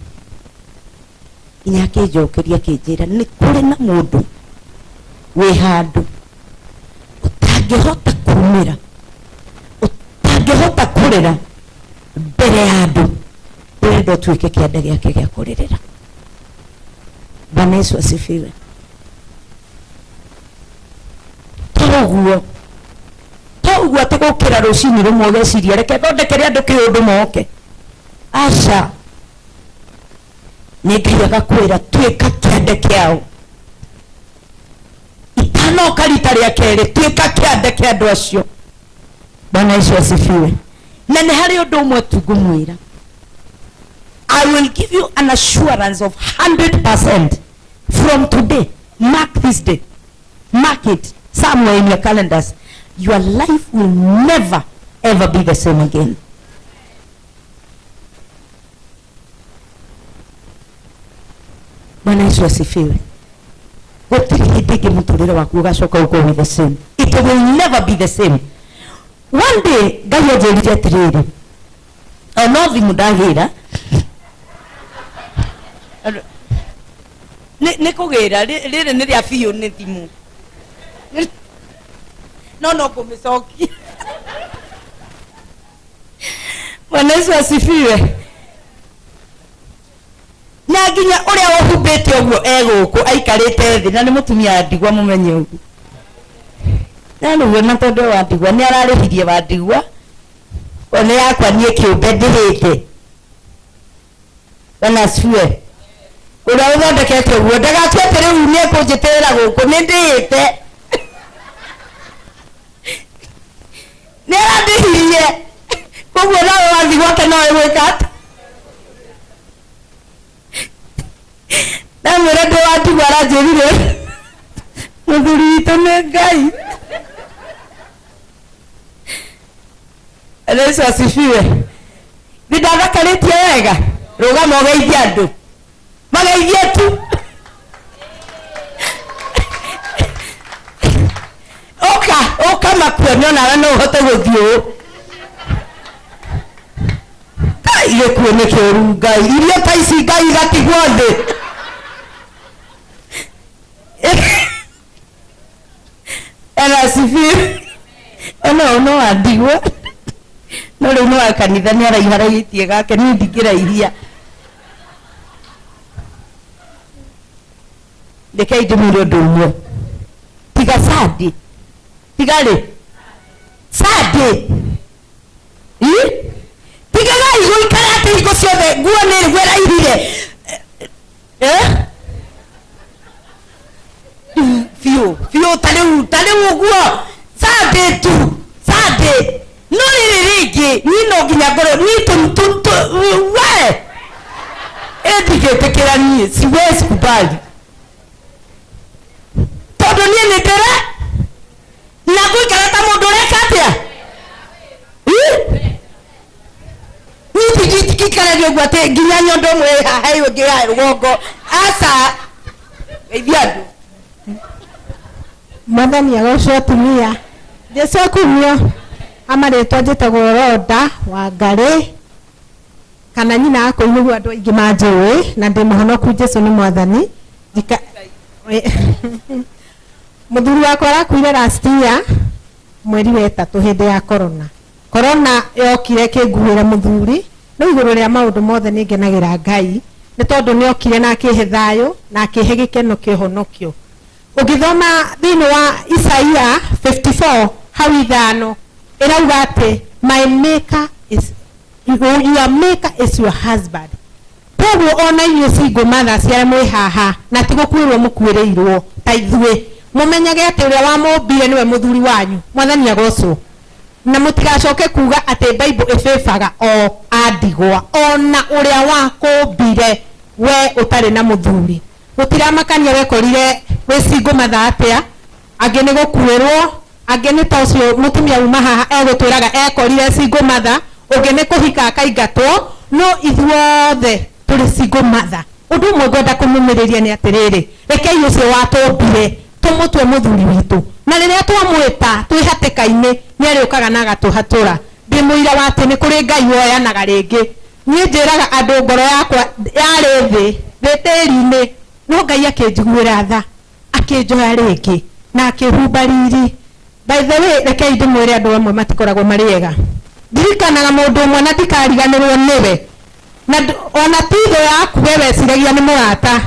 nginya akĩnjokeria, akĩnjĩra nĩ kũrĩ na mũndũ wĩ handũ ũtangĩhota kumĩra, ũtangĩhota kũrĩra mbere. Arenda ũtuĩke kĩande gĩake gĩa kũrĩrĩra. Bwana Yesu asifiwe. To ũguo, to ũguo atĩ gũkĩra rũcinĩ rũmwe ũgeciria reke thondekere andũ kĩũndũ moke. Aca, nĩ Ngai agakwĩra tuĩka kĩande kĩao. Itanoka rita rĩa kerĩ, tuĩka kĩande kĩa andũ acio. Bwana Yesu asifiwe. Na nĩ harĩ ũndũ ũmwe tu ngũmwĩra, I will give you an assurance of 100% from today. Mark this day, mark it somewhere in your calendars. Your life will never ever be the same again. Bwana Yesu asifiwe. Gũtirĩ hĩndĩ ĩngĩ mũtũrĩre waku ũgacoka ũkorwo the same. It will never be the same. One day Ngai anjĩrire atĩrĩrĩ, o no thimũ ndagĩra nĩ kũgĩra rĩrĩ nĩ rĩa biũ, nĩ thimũ no no ngũmĩcokia. Bwana Yesu asifiwe. Na nginya ũrĩa ũhumbĩte ũguo egũkũ aikarĩte thĩ na nĩ mũtumia wa ndigwa, mũmenye ũguo na nĩguo, na tondũ wa ndigwa nĩ ararĩhirie wa ndigwa o nĩ yakwa niĩ kĩũmbe ndĩhĩte. Bwana asifiwe. Ũrĩa ũthondekete ũguo ndagatue atĩ rĩu nĩ ekũnjĩtĩra gũkũ, nĩ ndĩhĩte, nĩ arandĩhirie, koguo nawe wathiĩ gwake no ĩgwĩka atĩa? Ndamwĩra ndĩ wa ndigwa, aranjĩrire mũthuri witũ nĩ Ngai. Yesu asifiwe. Nĩ ndathakarĩtie wega. Rũgama ũgeithie andũ, mageithie tu. Ũka ũka makuone onawe no ũhote gũthiĩ ũũ. Ngai, gĩkuũ nĩ kĩũru. Ngai, irio ta ici Ngai igatigwo thĩ. Bwana asifiwe. Ona ũyũ no wandigwo, no rĩu nĩ wa kanitha, nĩ araiharaihĩtie gake, niĩ ndingĩraihia. Rekei ndĩmwĩre ũndũ ũmwe, tiga Sunday, tiga rĩ Sunday. Ĩ? Tigagai gũikara atĩ hingo ciothe nguo nĩ ĩrĩkũ ĩraihire. Eh? Biũ biũ, ta rĩu, ta rĩu ũguo Sunday tu, Sunday. No rĩrĩ rĩngĩ niĩ no nginya ngorwo niĩ tu we ĩndigĩtĩkĩra, niĩ siwezi kubali, tondũ niĩ nĩ ndĩre na ngũikara ta mũndũ ũreka atĩa? Ĩ? Niĩ ndingĩikaragia ũguo atĩ nginya nyondo ĩmwe ĩ haha ĩyo ĩngĩ ya rũgongo. Aca, geithia andũ. Mwathani agocwo. Atumia, Jesu akumio. Amarĩtwa njĩtagwo Roda wa Ngarĩ kana nyina akũi, nĩguo andũ aingĩ manjũĩ, na ndĩ mũhonoku. Jesu nĩ Mwathani. Mũthuri wakwa arakuire last year mweri wa 3 hĩndĩ ya corona. Corona yokire ĩkĩnguĩra mũthuri, no igũrũ rĩa maũndũ mothe nĩ ngenagĩra Ngai nĩ tondũ nĩ okire na akĩhe thayũ na akĩhe gĩkeno kĩa ũhonokio. Ũngĩthoma thĩinĩ wa Isaia 54 hau 5, ĩrauga atĩ my maker is your maker is your husband. Koguo ona inyuĩ single mothers arĩa mwĩ haha na ti gũkuĩrwo mũkuĩrĩirwo ta ithuĩ, mũmenyage atĩ ũrĩa wamũmbire nĩwe mũthuri wanyu. Mwathani agocwo. Na mũtigacoke kuga atĩ Bible ĩbĩbaga o andigwa. Ona ũrĩa wakũmbire we ũtarĩ na mũthuri, gũtiramakania wekorire wĩ single mother atĩa, angĩ nĩ gũkuĩrwo, angĩ nĩ ta ũcio mũtumia uma haha egũtwĩraga ekorire single mother, ũngĩ nĩ kũhika akaingatwo, no ithuothe tũrĩ single mother. Ũndũ ũmwe ngwenda kũmũmĩrĩria nĩ atĩrĩrĩ, rekei ũcio watũmbire tũmũtue mũthuri witũ, na rĩrĩa twamwĩta twĩ hatĩka-inĩ nĩ arĩũkaga na agatũhatũra. Ndĩ mũira wa atĩ nĩ kũrĩ Ngai woyanaga rĩngĩ. Niĩ njĩraga andũ ngoro yakwa yarĩ thĩ thĩ tĩri-inĩ, no Ngai akĩnjiguĩra tha, akĩnjoya rĩngĩ na akĩhumba riri. By the way, rekei ndĩmwĩre, andũ amwe matikoragwo marĩ ega. Ndirikanaga mũndũ ũmwe na ndikariganĩrwo nĩwe. Na ona ti thũ yaku we weciragia nĩ mũrata,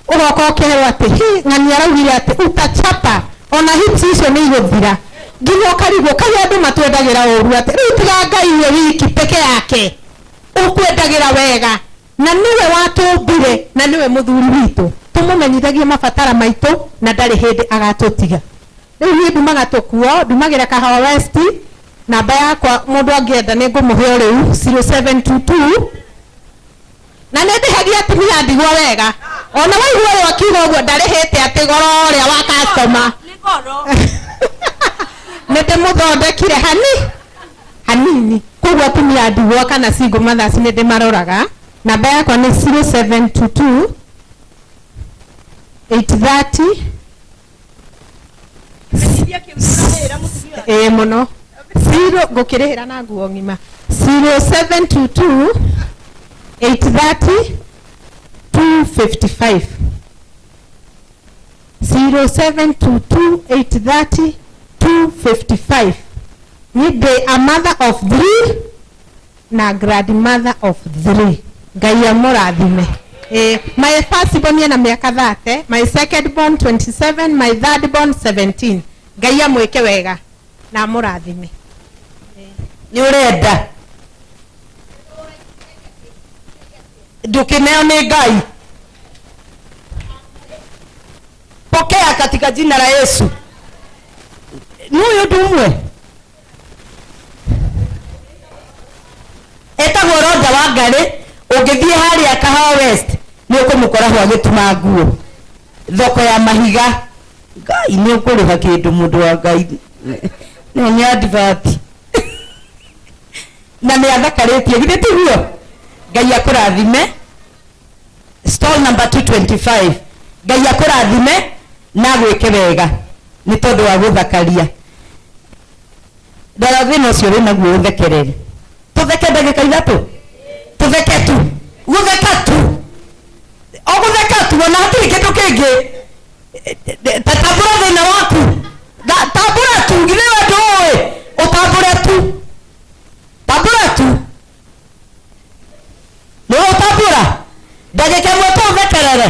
ũgoka ũkerwo atĩ hi ng'ani araugire atĩ utachapa, ona hips icio nĩ igũthira, nginya ũkarigwo kaĩ andũ matwendagĩra ũru atĩ rĩu tiga Ngai we wiki peke yake ũkwendagĩra wega, na nĩwe watũmbire na nĩwe mũthuri witũ, tũmũmenyithagie mabatara maitũ na ndarĩ hĩndĩ agatũtiga. Rĩu niĩ ndumaga tũkuo, ndumagĩra Kahawa West. Namba yakwa mũndũ angĩenda nĩ ngũmũhe o rĩu, 0722, na nĩ ndĩhagia atumia ndigwa wega. Ona waigua ũyũ akiuga ũguo ndarĩhĩte atĩ goro ũrĩa wa customer, nĩ ndĩmũthondekire hani hanini. Koguo atumia ndigwa kana single mothers nĩ ndĩmaroraga. Namba yakwa nĩ 0722 830 ĩĩ mũno zero, ngũkĩrĩhĩra na nguo ng'ima, 0722 830 255, 0722 830 255. Ni ndĩ a mother of three na grandmother of three. Ngai amũrathime. My first born ena mĩaka 30, my second born 27, my third born 17. Ngai amwĩke wega na amũrathime. Nĩ ũrenda ndũkĩneo nĩ Ngai, pokea katika jina la Yesu. Nĩ ũyũ ũndũ ũmwe etagwo Roda wa Ngarĩ. Ũngĩthiĩ harĩa Kahawa West nĩ ũkũmũkora ho agĩtuma nguo thoko ya mahiga. Ngai nĩ ũkũrĩha kĩndũ, mũndũ wa Ngai, nĩ nĩ advert na nĩ athakarĩtie, githĩ tiguo? Ngai akũrathime. Stall number 225. Ngai akũrathime na agwĩke wega nĩ tondũ wa gũthakaria. Rora thĩna ũcio wĩnaguo, ũthekerere, tũtheke ndagĩka 3, tũtheke tu, gũtheka tu, o gũtheka tu, ona hatirĩ kĩndũ kĩngĩ. Ta tambũra thĩna waku. Tambũra tu, githĩ we ndũĩ ũtambũre tu, tambũra tu, nĩ ũtambũra ndagĩka 1 tũthekerere.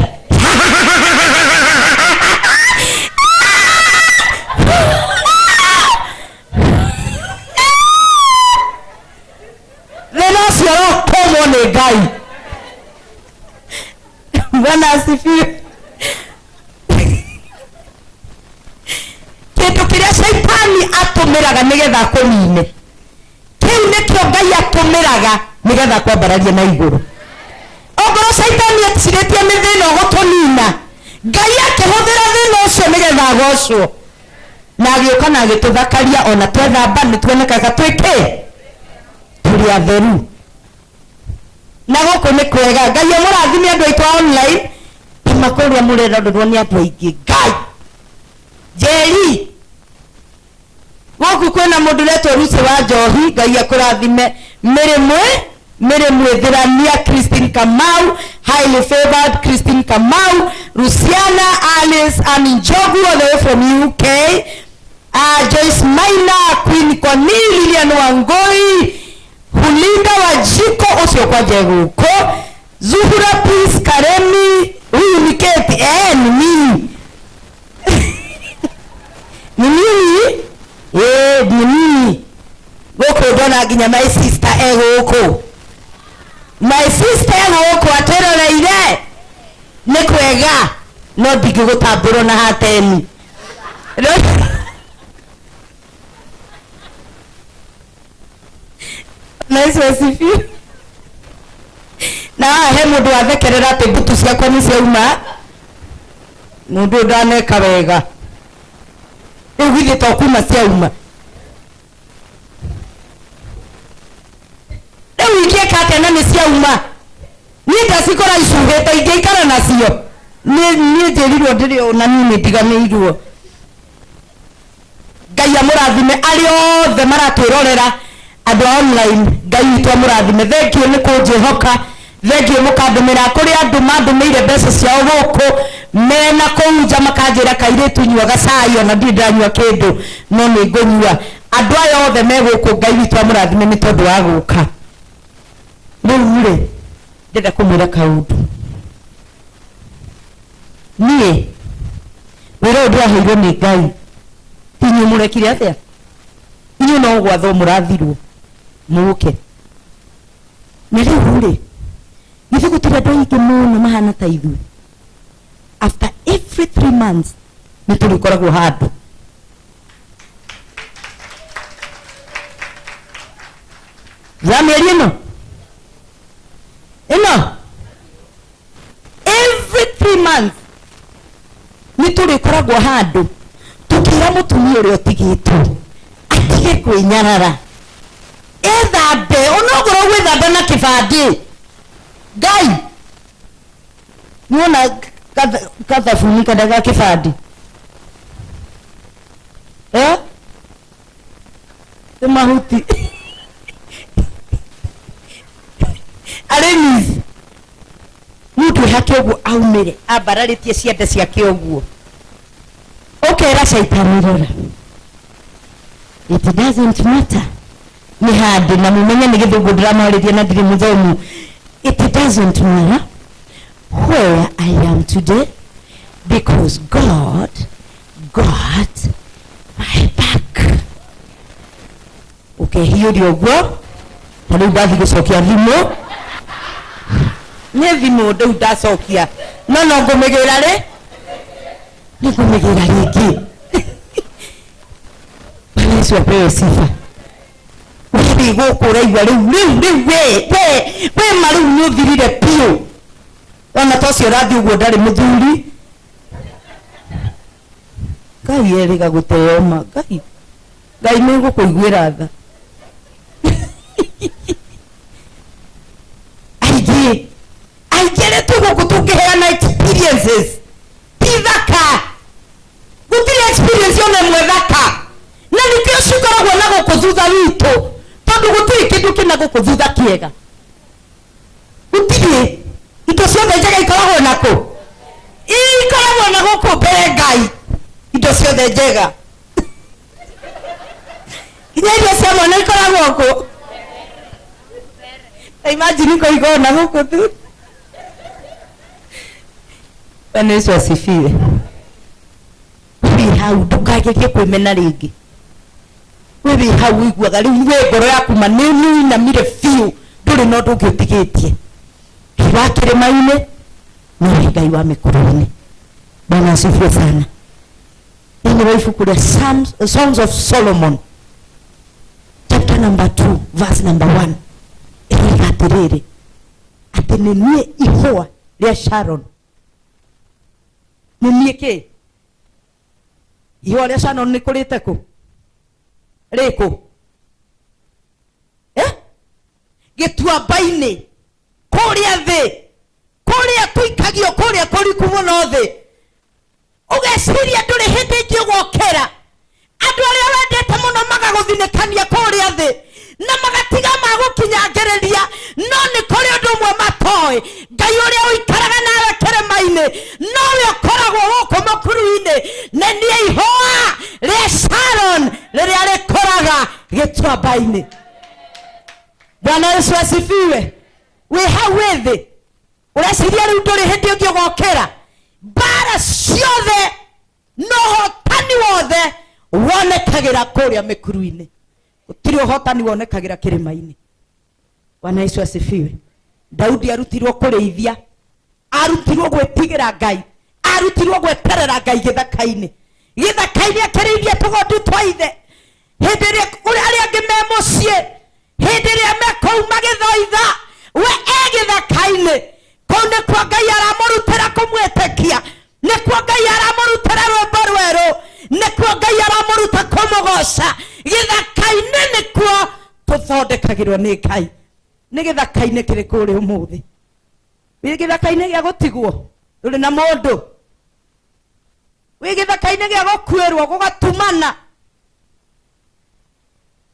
Thĩna ũcio ũrokũmwo nĩ Ngai. Bwana asifiwe. Kĩndũ kĩrĩa caitani atũmĩraga nĩgetha akũnine, kĩu nĩkĩo Ngai atũmĩraga nĩgetha akwambararie na igũrũ. Ongorwo caitani ecirĩtie nĩ thĩna ũgũtũnina, Ngai akĩhũthĩra thĩna ũcio nĩgetha agocwo, na agĩũka na agĩtũthakaria. Ona twethamba nĩ tuonekaga twĩkĩ tũrĩ atheru, na gũkũ nĩ kwega. Ngai amũrathime andũ aitũ a online tama kũrĩa mũrerorerwo nĩ andũ aingĩ. Ngai Njeri, gũkũ kwĩna mũndũ ũretwo Lucy wa Njohi, Ngai akũrathime. Mĩrĩmwe Mĩrĩmwĩthĩrania, Christine Kamau, highly favored Christine Kamau, Luciana Alice Aminjogu all the way from UK, Joyce Maina, Queen Koni, Lilian Wangoi, Hulinda Wajiko ũcio kwanja gũkũ, Zuhura Peace Karemi, huyu ni Kate, ni mimi, ni mimi, ni mimi gũkũ ndona nginya my sister e gũkũ, my sister e gũkũ atwĩroreire. Nĩ kwega, no ndingĩgũtambũrwo na hateni. Na Yesu asifiwe. Na haha he mũndũ wathekerera atĩ mbutu ciakwa nĩ ciauma. Mũndũ ũyũ ndaneka wega. Rĩu githĩ to kuma ciauma? Rĩu ingĩka atĩa na nĩ ciauma? Niĩ ndacikora icuhĩte, ingĩikara nacio niĩ njĩrirwo ndĩrĩ ũũ na niĩ nĩ ndiganĩirwo. Ngai amũrathime arĩa othe maratwĩrorera, andũ a online. Ngai witũ amũrathime. Thank you nĩ kũnjĩhoka, thank you mũkandũmĩra. Kũrĩ andũ mandũmĩire mbeca ciao gũkũ mena kũu nja, makanjĩra kairĩtu nyuaga cai, ona ndirĩ ndĩranyua kĩndũ no nĩ ngũnyua. Andũ aya othe me gũkũ, Ngai witũ amũrathime nĩ tondũ wa gũka. Rĩu rĩ Ndĩrenda kũmwĩra kaũndũ. Niĩ wĩra ũyũ ndĩraheirwo nĩ Ngai, ti inyuĩ mũrekire atĩa? Inyuĩ no gwathwo mũrathirwo mũke. Na rĩu rĩ, githĩ gũtirĩ andũ aingĩ mũno mahana ta ithuĩ? After every 3 months nĩ tũrĩkoragwo handũ. Ya mĩeri ĩno ĩno, every 3 months nĩ tũrĩkoragwo handũ tũkĩra mũtumia ũrĩa ũtigĩtwo atige kwĩnyarara, ethambe onokorwo gwĩthamba na kĩbandĩ. Ngai nĩwona kathabuni kana ga kĩbandĩ, eh? Nĩ mahuti arĩmi mũndũ ehake ũguo aumĩre ambararĩtie ciande ciake ũguo, ũkera caitani, "Rora, it doesn't matter nĩ handũ na mũmenye nĩ gĩthũngũ ndĩramarĩria na ndirĩ mũthomu. It doesn't matter where I am today because God got my back." Ũkehiũria ũguo, ta rĩu ndathiĩ gũcokia thimũ, nĩ thimũ rĩu ndacokia, no no ngũmĩgĩra rĩ, nĩ ngũmĩgĩra rĩngĩ. Bwana Yesu apewe sifa. Wĩ gũkũ ũraigua rĩu rĩu rĩu we we we ma rĩu nĩ ũthirire biũ, ona ta ũcio ũrathiĩ ũguo ndarĩ mũthuri. Ngai erĩga gũteo ma Ngai, Ngai nĩ ngũkũiguĩra tha. Aingĩ aingĩ arĩa twĩ gũkũ tũngĩheana experiences ti thaka, gũtirĩ experience ona ĩmwe thaka, na nĩkĩo cikoragwo na gũkũ thutha witũ, tondũ gũtirĩ kĩndũ kĩna gũkũ thutha kĩega, gũtirĩ. Indo ciothe njega ikoragwo nakũ? Ikoragwo na gũkũ mbere. Ngai, indo ciothe njega, nginya irio cia mwana ikoragwo kũ? Imagine kũigwo na gũkũ tu. Bwana Yesu asifiwe. Wĩ hau ndũkagerie kwĩmena rĩngĩ. We wĩ hau ũiguaga rĩu we ngoro yaku ma nĩ ũinamire biũ, ndũrĩ na ũndũ ũngĩ ũtigĩtie. Ngai wa kĩrĩma-inĩ nowe Ngai wa mĩkuru-inĩ. Bwana asifiwe sana. Thĩinĩ wa ibuku rĩa Songs of Solomon, chapter number 2, verse number 1, ĩroiga atĩrĩrĩ, atĩ nĩ niĩ ihũa rĩa Sharon. Nĩ niĩ kĩ? Ihũa rĩa Sharon. Nĩ kũrĩte kũ rĩkũ? Eh? Gĩtuamba-inĩ kũrĩa thĩ, kũrĩa tũikagio, kũrĩa kũriku mũno thĩ, ũgeciria ndũrĩ hĩndĩ ĩngĩ ũgokĩra. Andũ arĩa wendete mũno magagũthinĩkania kũrĩa thĩ na magatiga magũkinyangĩrĩria, no nĩ kũrĩ ũndũ ũmwe matoĩ: Ngai ũrĩa ũikaraga nawe kĩrĩma-inĩ nowe ũkoragwo gũkũ mũkuru-inĩ. Nĩ niĩ ihũa rĩa Sharon rĩrĩa rĩkũraga gĩtuamba-inĩ. Bwana Yesu asifiwe. Wĩ hau wĩ thĩ ũreciria rĩu ndũrĩ hĩndĩ ũngĩ ũgokĩra, mbara ciothe na ũhotani wothe wonekagĩra kũrĩa mĩkuru-inĩ, gũtirĩ ũhotani wonekagĩra kĩrĩma-inĩ. Bwana Yesu asifiwe. Daudi arutirwo kũrĩithia, arutirwo gwĩtigĩra Ngai, arutirwo gweterera Ngai gĩthaka-inĩ, gĩthaka-inĩ akĩrĩithia tũgondu twa ithe, hĩndĩ ĩrĩa ũrĩa arĩa angĩ me mũciĩ, hĩndĩ ĩrĩa me kũu magĩthoitha, we e gĩthaka-inĩ. Kũu nĩkuo Ngai aramũrutĩra kũmwĩtĩkia, nĩkuo Ngai aramũrutĩra rwĩmbo rwerũ, nĩkuo Ngai aramũruta kũmũgoca. Gĩthaka-inĩ nĩkuo tũthondekagĩrwo nĩ Ngai. Nĩ gĩthaka-inĩ kĩrĩkũ ũrĩ ũmũthĩ? Wĩ gĩthaka-inĩ gĩa gũtigwo, ndũrĩ na mũndũ? Wĩ gĩthaka-inĩ gĩa gũkuĩrwo, gũgatumana,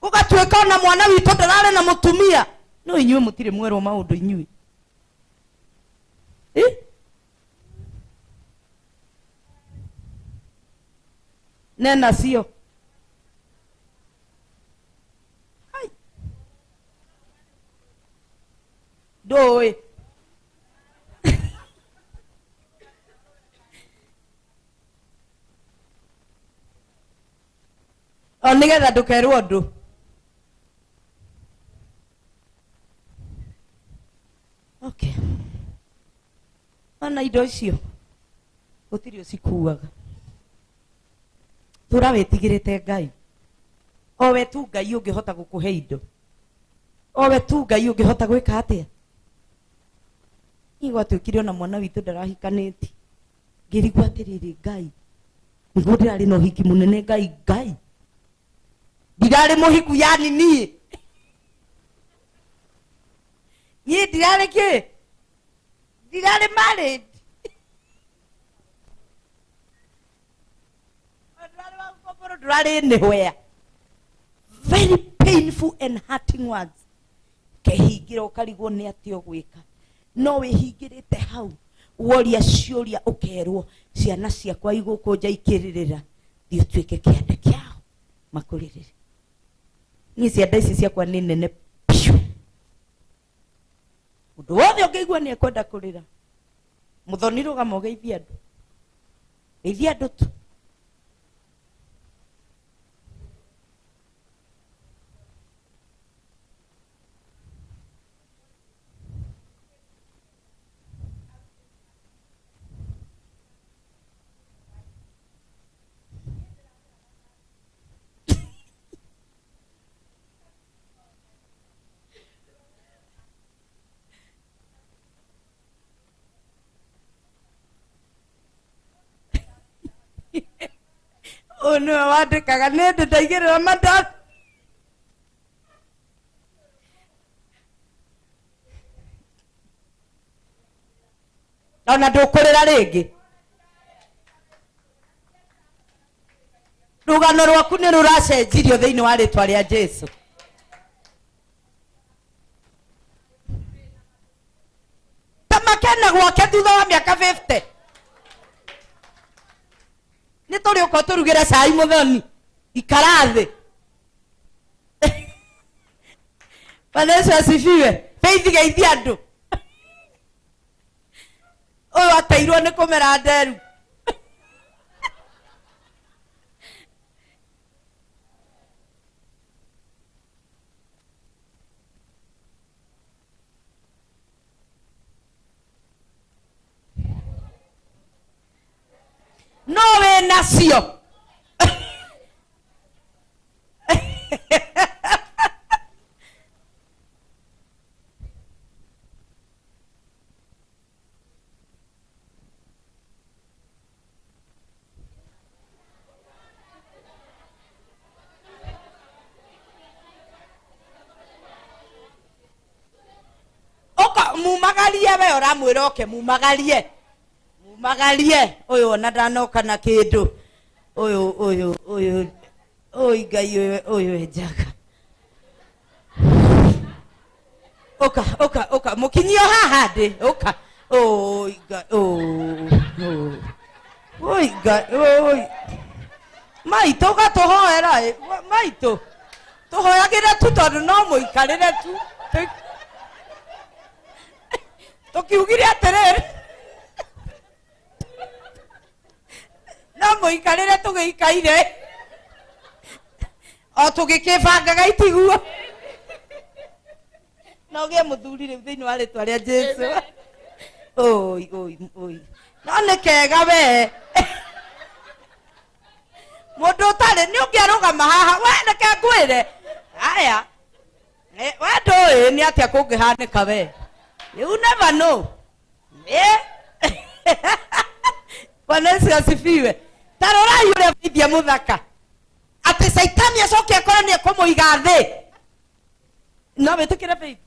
gũgatuĩka ona mwana witũ ndararĩ na mũtumia? No inyuĩ mũtirĩ mwerwo maũndũ inyuĩ. Eh? Nena sio. Hai. Ndũĩ. O nĩgetha ndũkerwo ũndũ. Okay. Ona indo icio gũtirĩ ũcikuaga. Tũra wĩtigĩrĩte Ngai. O we tu Ngai ũngĩhota gũkũhe indo. O we tu Ngai ũngĩhota gwĩka atĩa? Niĩ gwatuĩkire ona mwana witũ ndarahikanĩtie. Ngĩrigwo atĩrĩrĩ Ngai, nĩguo ndĩrarĩ na ũhiki mũnene Ngai, Ngai. Ndirarĩ mũhiku yani niĩ. Niĩ ndirarĩ kĩ? Ndirarĩ married. Ndũrarĩ wa gũkomborwo, ndũrarĩ anywhere. Very painful and hurting words. Kehingĩra ũkarigwo nĩ atĩa ũgwĩka. No wĩhingĩrĩte hau woria ciũria ũkerwo ciana ciakwa igũkũ nja ikĩrĩrĩra thiĩ ũtuĩke kĩanda kĩao makũrĩrĩre. Niĩ cianda ici ciakwa nĩ nene piũ. Mũndũ wothe ũngĩigua nĩ ekwenda kũrĩra, mũthoni rũgama ũgeithie andũ, geithia andũ tu. Ũyũ nĩwe wandĩkaga nĩ ndĩ ndaigĩrĩra mandathi. Ona ndũkũrĩra rĩngĩ. Rũgano rwaku nĩ rũracenjirio thĩinĩ wa rĩtwa rĩa Jesu. Ta makena gwake thutha wa mĩaka 50. Nĩ tũrĩ ũka ũtũrugĩre cai mũthoni. Ikara thĩ. Bwana Yesu asifiwe. Faith geithia andũ. Ũyũ ateirwo nĩ kũmera nderu. No wĩ nacio. Ũka mumagarie we ũramwĩra oke mumagarie mumagarie ũyũ ona ndanoka na kĩndũ ũyũ ũyũ ũyũ ũyũ Ngai ũyũ ũyũ enjaga ũka ũka ũka mũkinyio haha ndĩ ũka oi Ngai oi oi Ngai oi maitũ ũgatũhoera ĩ maitũ tũhoyagĩre tu tondũ no mũikarĩre tu tũkiugire atĩrĩrĩ no mũikarĩre tũgĩikaire o tũgĩkĩbangaga itiguo na ũgĩe mũthuri rĩu thĩinĩ wa rĩtwa rĩa Jesu. Oi oi oi no nĩ kega we mũndũ ũtarĩ nĩ ũngĩarũgama haha we reke ngwĩre aya. We ndũĩ nĩ atĩa kũngĩhanĩka we, you never know. Bwana Yesu asifiwe. Ta rorai ũrĩa Faithia mũthaka atĩ Caitani acoke akorwo nĩ ekũmũiga thĩ. No wĩtĩkĩre Faith?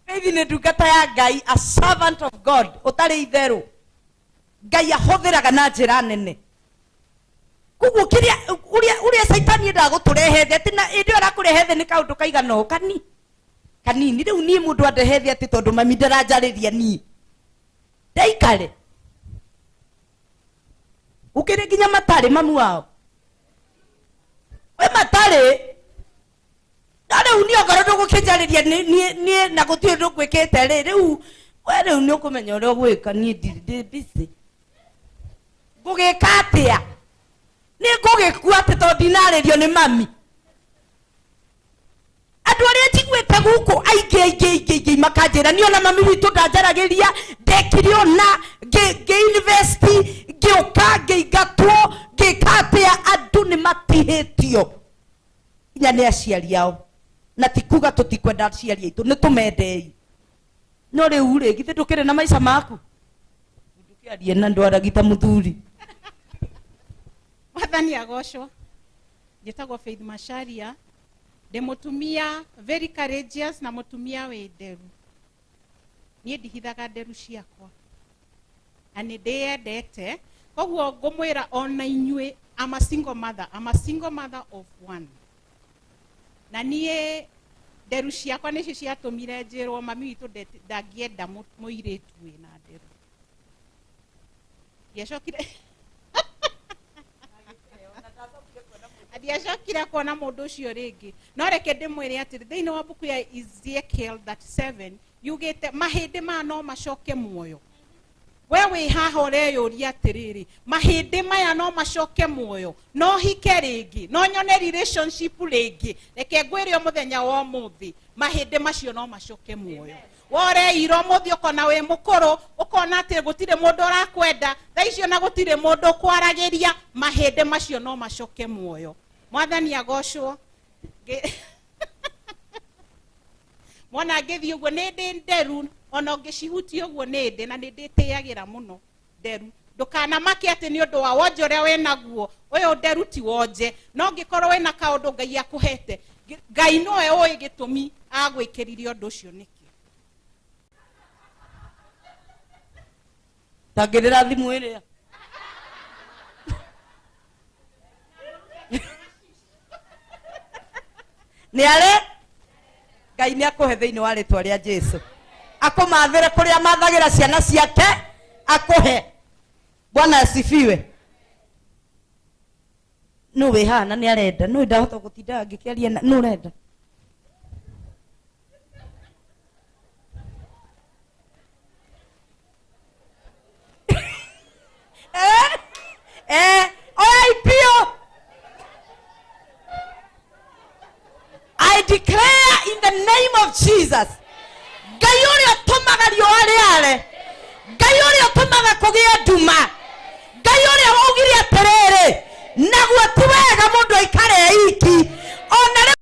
Faith nĩ ndungata ya Ngai, a servant of God ũtarĩ itherũ. Ngai ahũthĩraga na njĩra nene. Koguo kĩrĩa ũrĩa ũrĩa Caitani endaga gũtũrehe thĩ atĩ na hĩndĩ ĩyo arakũrehe thĩ nĩ kaũndũ kaigana ũũ kani kanini. Rĩu niĩ mũndũ andehe thĩ atĩ tondũ mami ndaranjarĩria niĩ ndaikare ũkĩrĩ nginya matarĩ mamu wao we matarĩ na rĩu niĩ ongorwo ndũgũkĩnjarĩria niĩ na gũtirĩ ũndũ ngwĩkĩte rĩ rĩu we rĩu nĩ ũkũmenya ũrĩa ũgwĩka niĩ ndirĩ ndĩ busy ngũgĩka atĩa. Nĩ ngũgĩkua atĩ tondũ ndinarĩrio nĩ mami. Andũ arĩa njiguĩte gũkũ aingĩ aingĩ aingĩ aingĩ makanjĩra niĩ ona mami witũ ndanjaragĩria, ndekire ũna, ngĩ invest, ngĩũka ngĩingatwo, ngĩka atĩa. Andũ nĩ matihĩtio nginya nĩ aciari ao, na ti kuga tũtikwenda aciari aitũ, nĩ tũmendei, no rĩu rĩ, githĩ ndũkĩrĩ na maica maku? Ndũkĩarie na ndwaragia ta mũthuri. Mwathani agocwo. Njĩtagwo Faith Macharia, ndĩ mũtumia very courageous na mũtumia wĩ nderu. Niĩ ndihithaga nderu ciakwa na nĩ ndĩyendete, koguo ngũmwĩra ona inyuĩ, I'm a single mother, I'm a single mother of one, na niĩ nderu ciakwa nĩcio ciatũmire njĩrwo mami witũ ndangĩenda mũirĩtu wĩna nderu. Ndiacokire kuona mũndũ ũcio rĩngĩ. No reke ndĩmwĩre atĩrĩ, thĩinĩ wa mbuku ya Ezekiel 37 yugĩte mahĩndĩ maya no macoke muoyo. We wĩ haha ũreyũria atĩrĩrĩ, mahĩndĩ maya no macoke muoyo? No hike rĩngĩ? No nyone relationship rĩngĩ? Reke ngwĩre, o mũthenya wa ũmũthĩ mahĩndĩ macio no macoke muoyo. Woreirwo mũthĩ, ũkona wĩ mũkũrũ, ũkona atĩ gũtirĩ mũndũ ũrakwenda thaa icio na gũtirĩ mũndũ ũkwaragĩria, mahĩndĩ macio no macoke muoyo. Mwathani agocwo. Mwana ngĩthiĩ ũguo nĩ ndĩ nderu, ona ũngĩcihutia ũguo nĩ ndĩ na nĩ ndĩtĩagĩra mũno nderu. Ndũkanamake atĩ nĩ ũndũ wa wonje ũrĩa wĩnaguo ũyũ, nderu ti wonje, no ũngĩkorwo wĩna kaũndũ Ngai akũhete, Ngai nowe ũĩ gĩtũmi agwĩkĩrire ũndũ ũcio nĩkĩ. Tangĩrĩra thimũ ĩrĩa. Nĩ arĩ Ngai nĩ akũhe thĩinĩ wa rĩtwa rĩa Jesu, akũmathĩre kũrĩa mathagĩra ciana ciake, akũhe. Bwana asifiwe. Nũ wĩ haha na nĩ arenda? Nũ ndahota gũtinda ngĩkĩaria na nũ ũrenda? Oya ipio. I declare in the name of Jesus, Ngai ũrĩa ũtũmaga riũa rĩare, Ngai ũrĩa ũtũmaga kũgĩe nduma, Ngai ũrĩa waugire atĩrĩrĩ, naguo ti wega mũndũ aikare iki ona rĩu.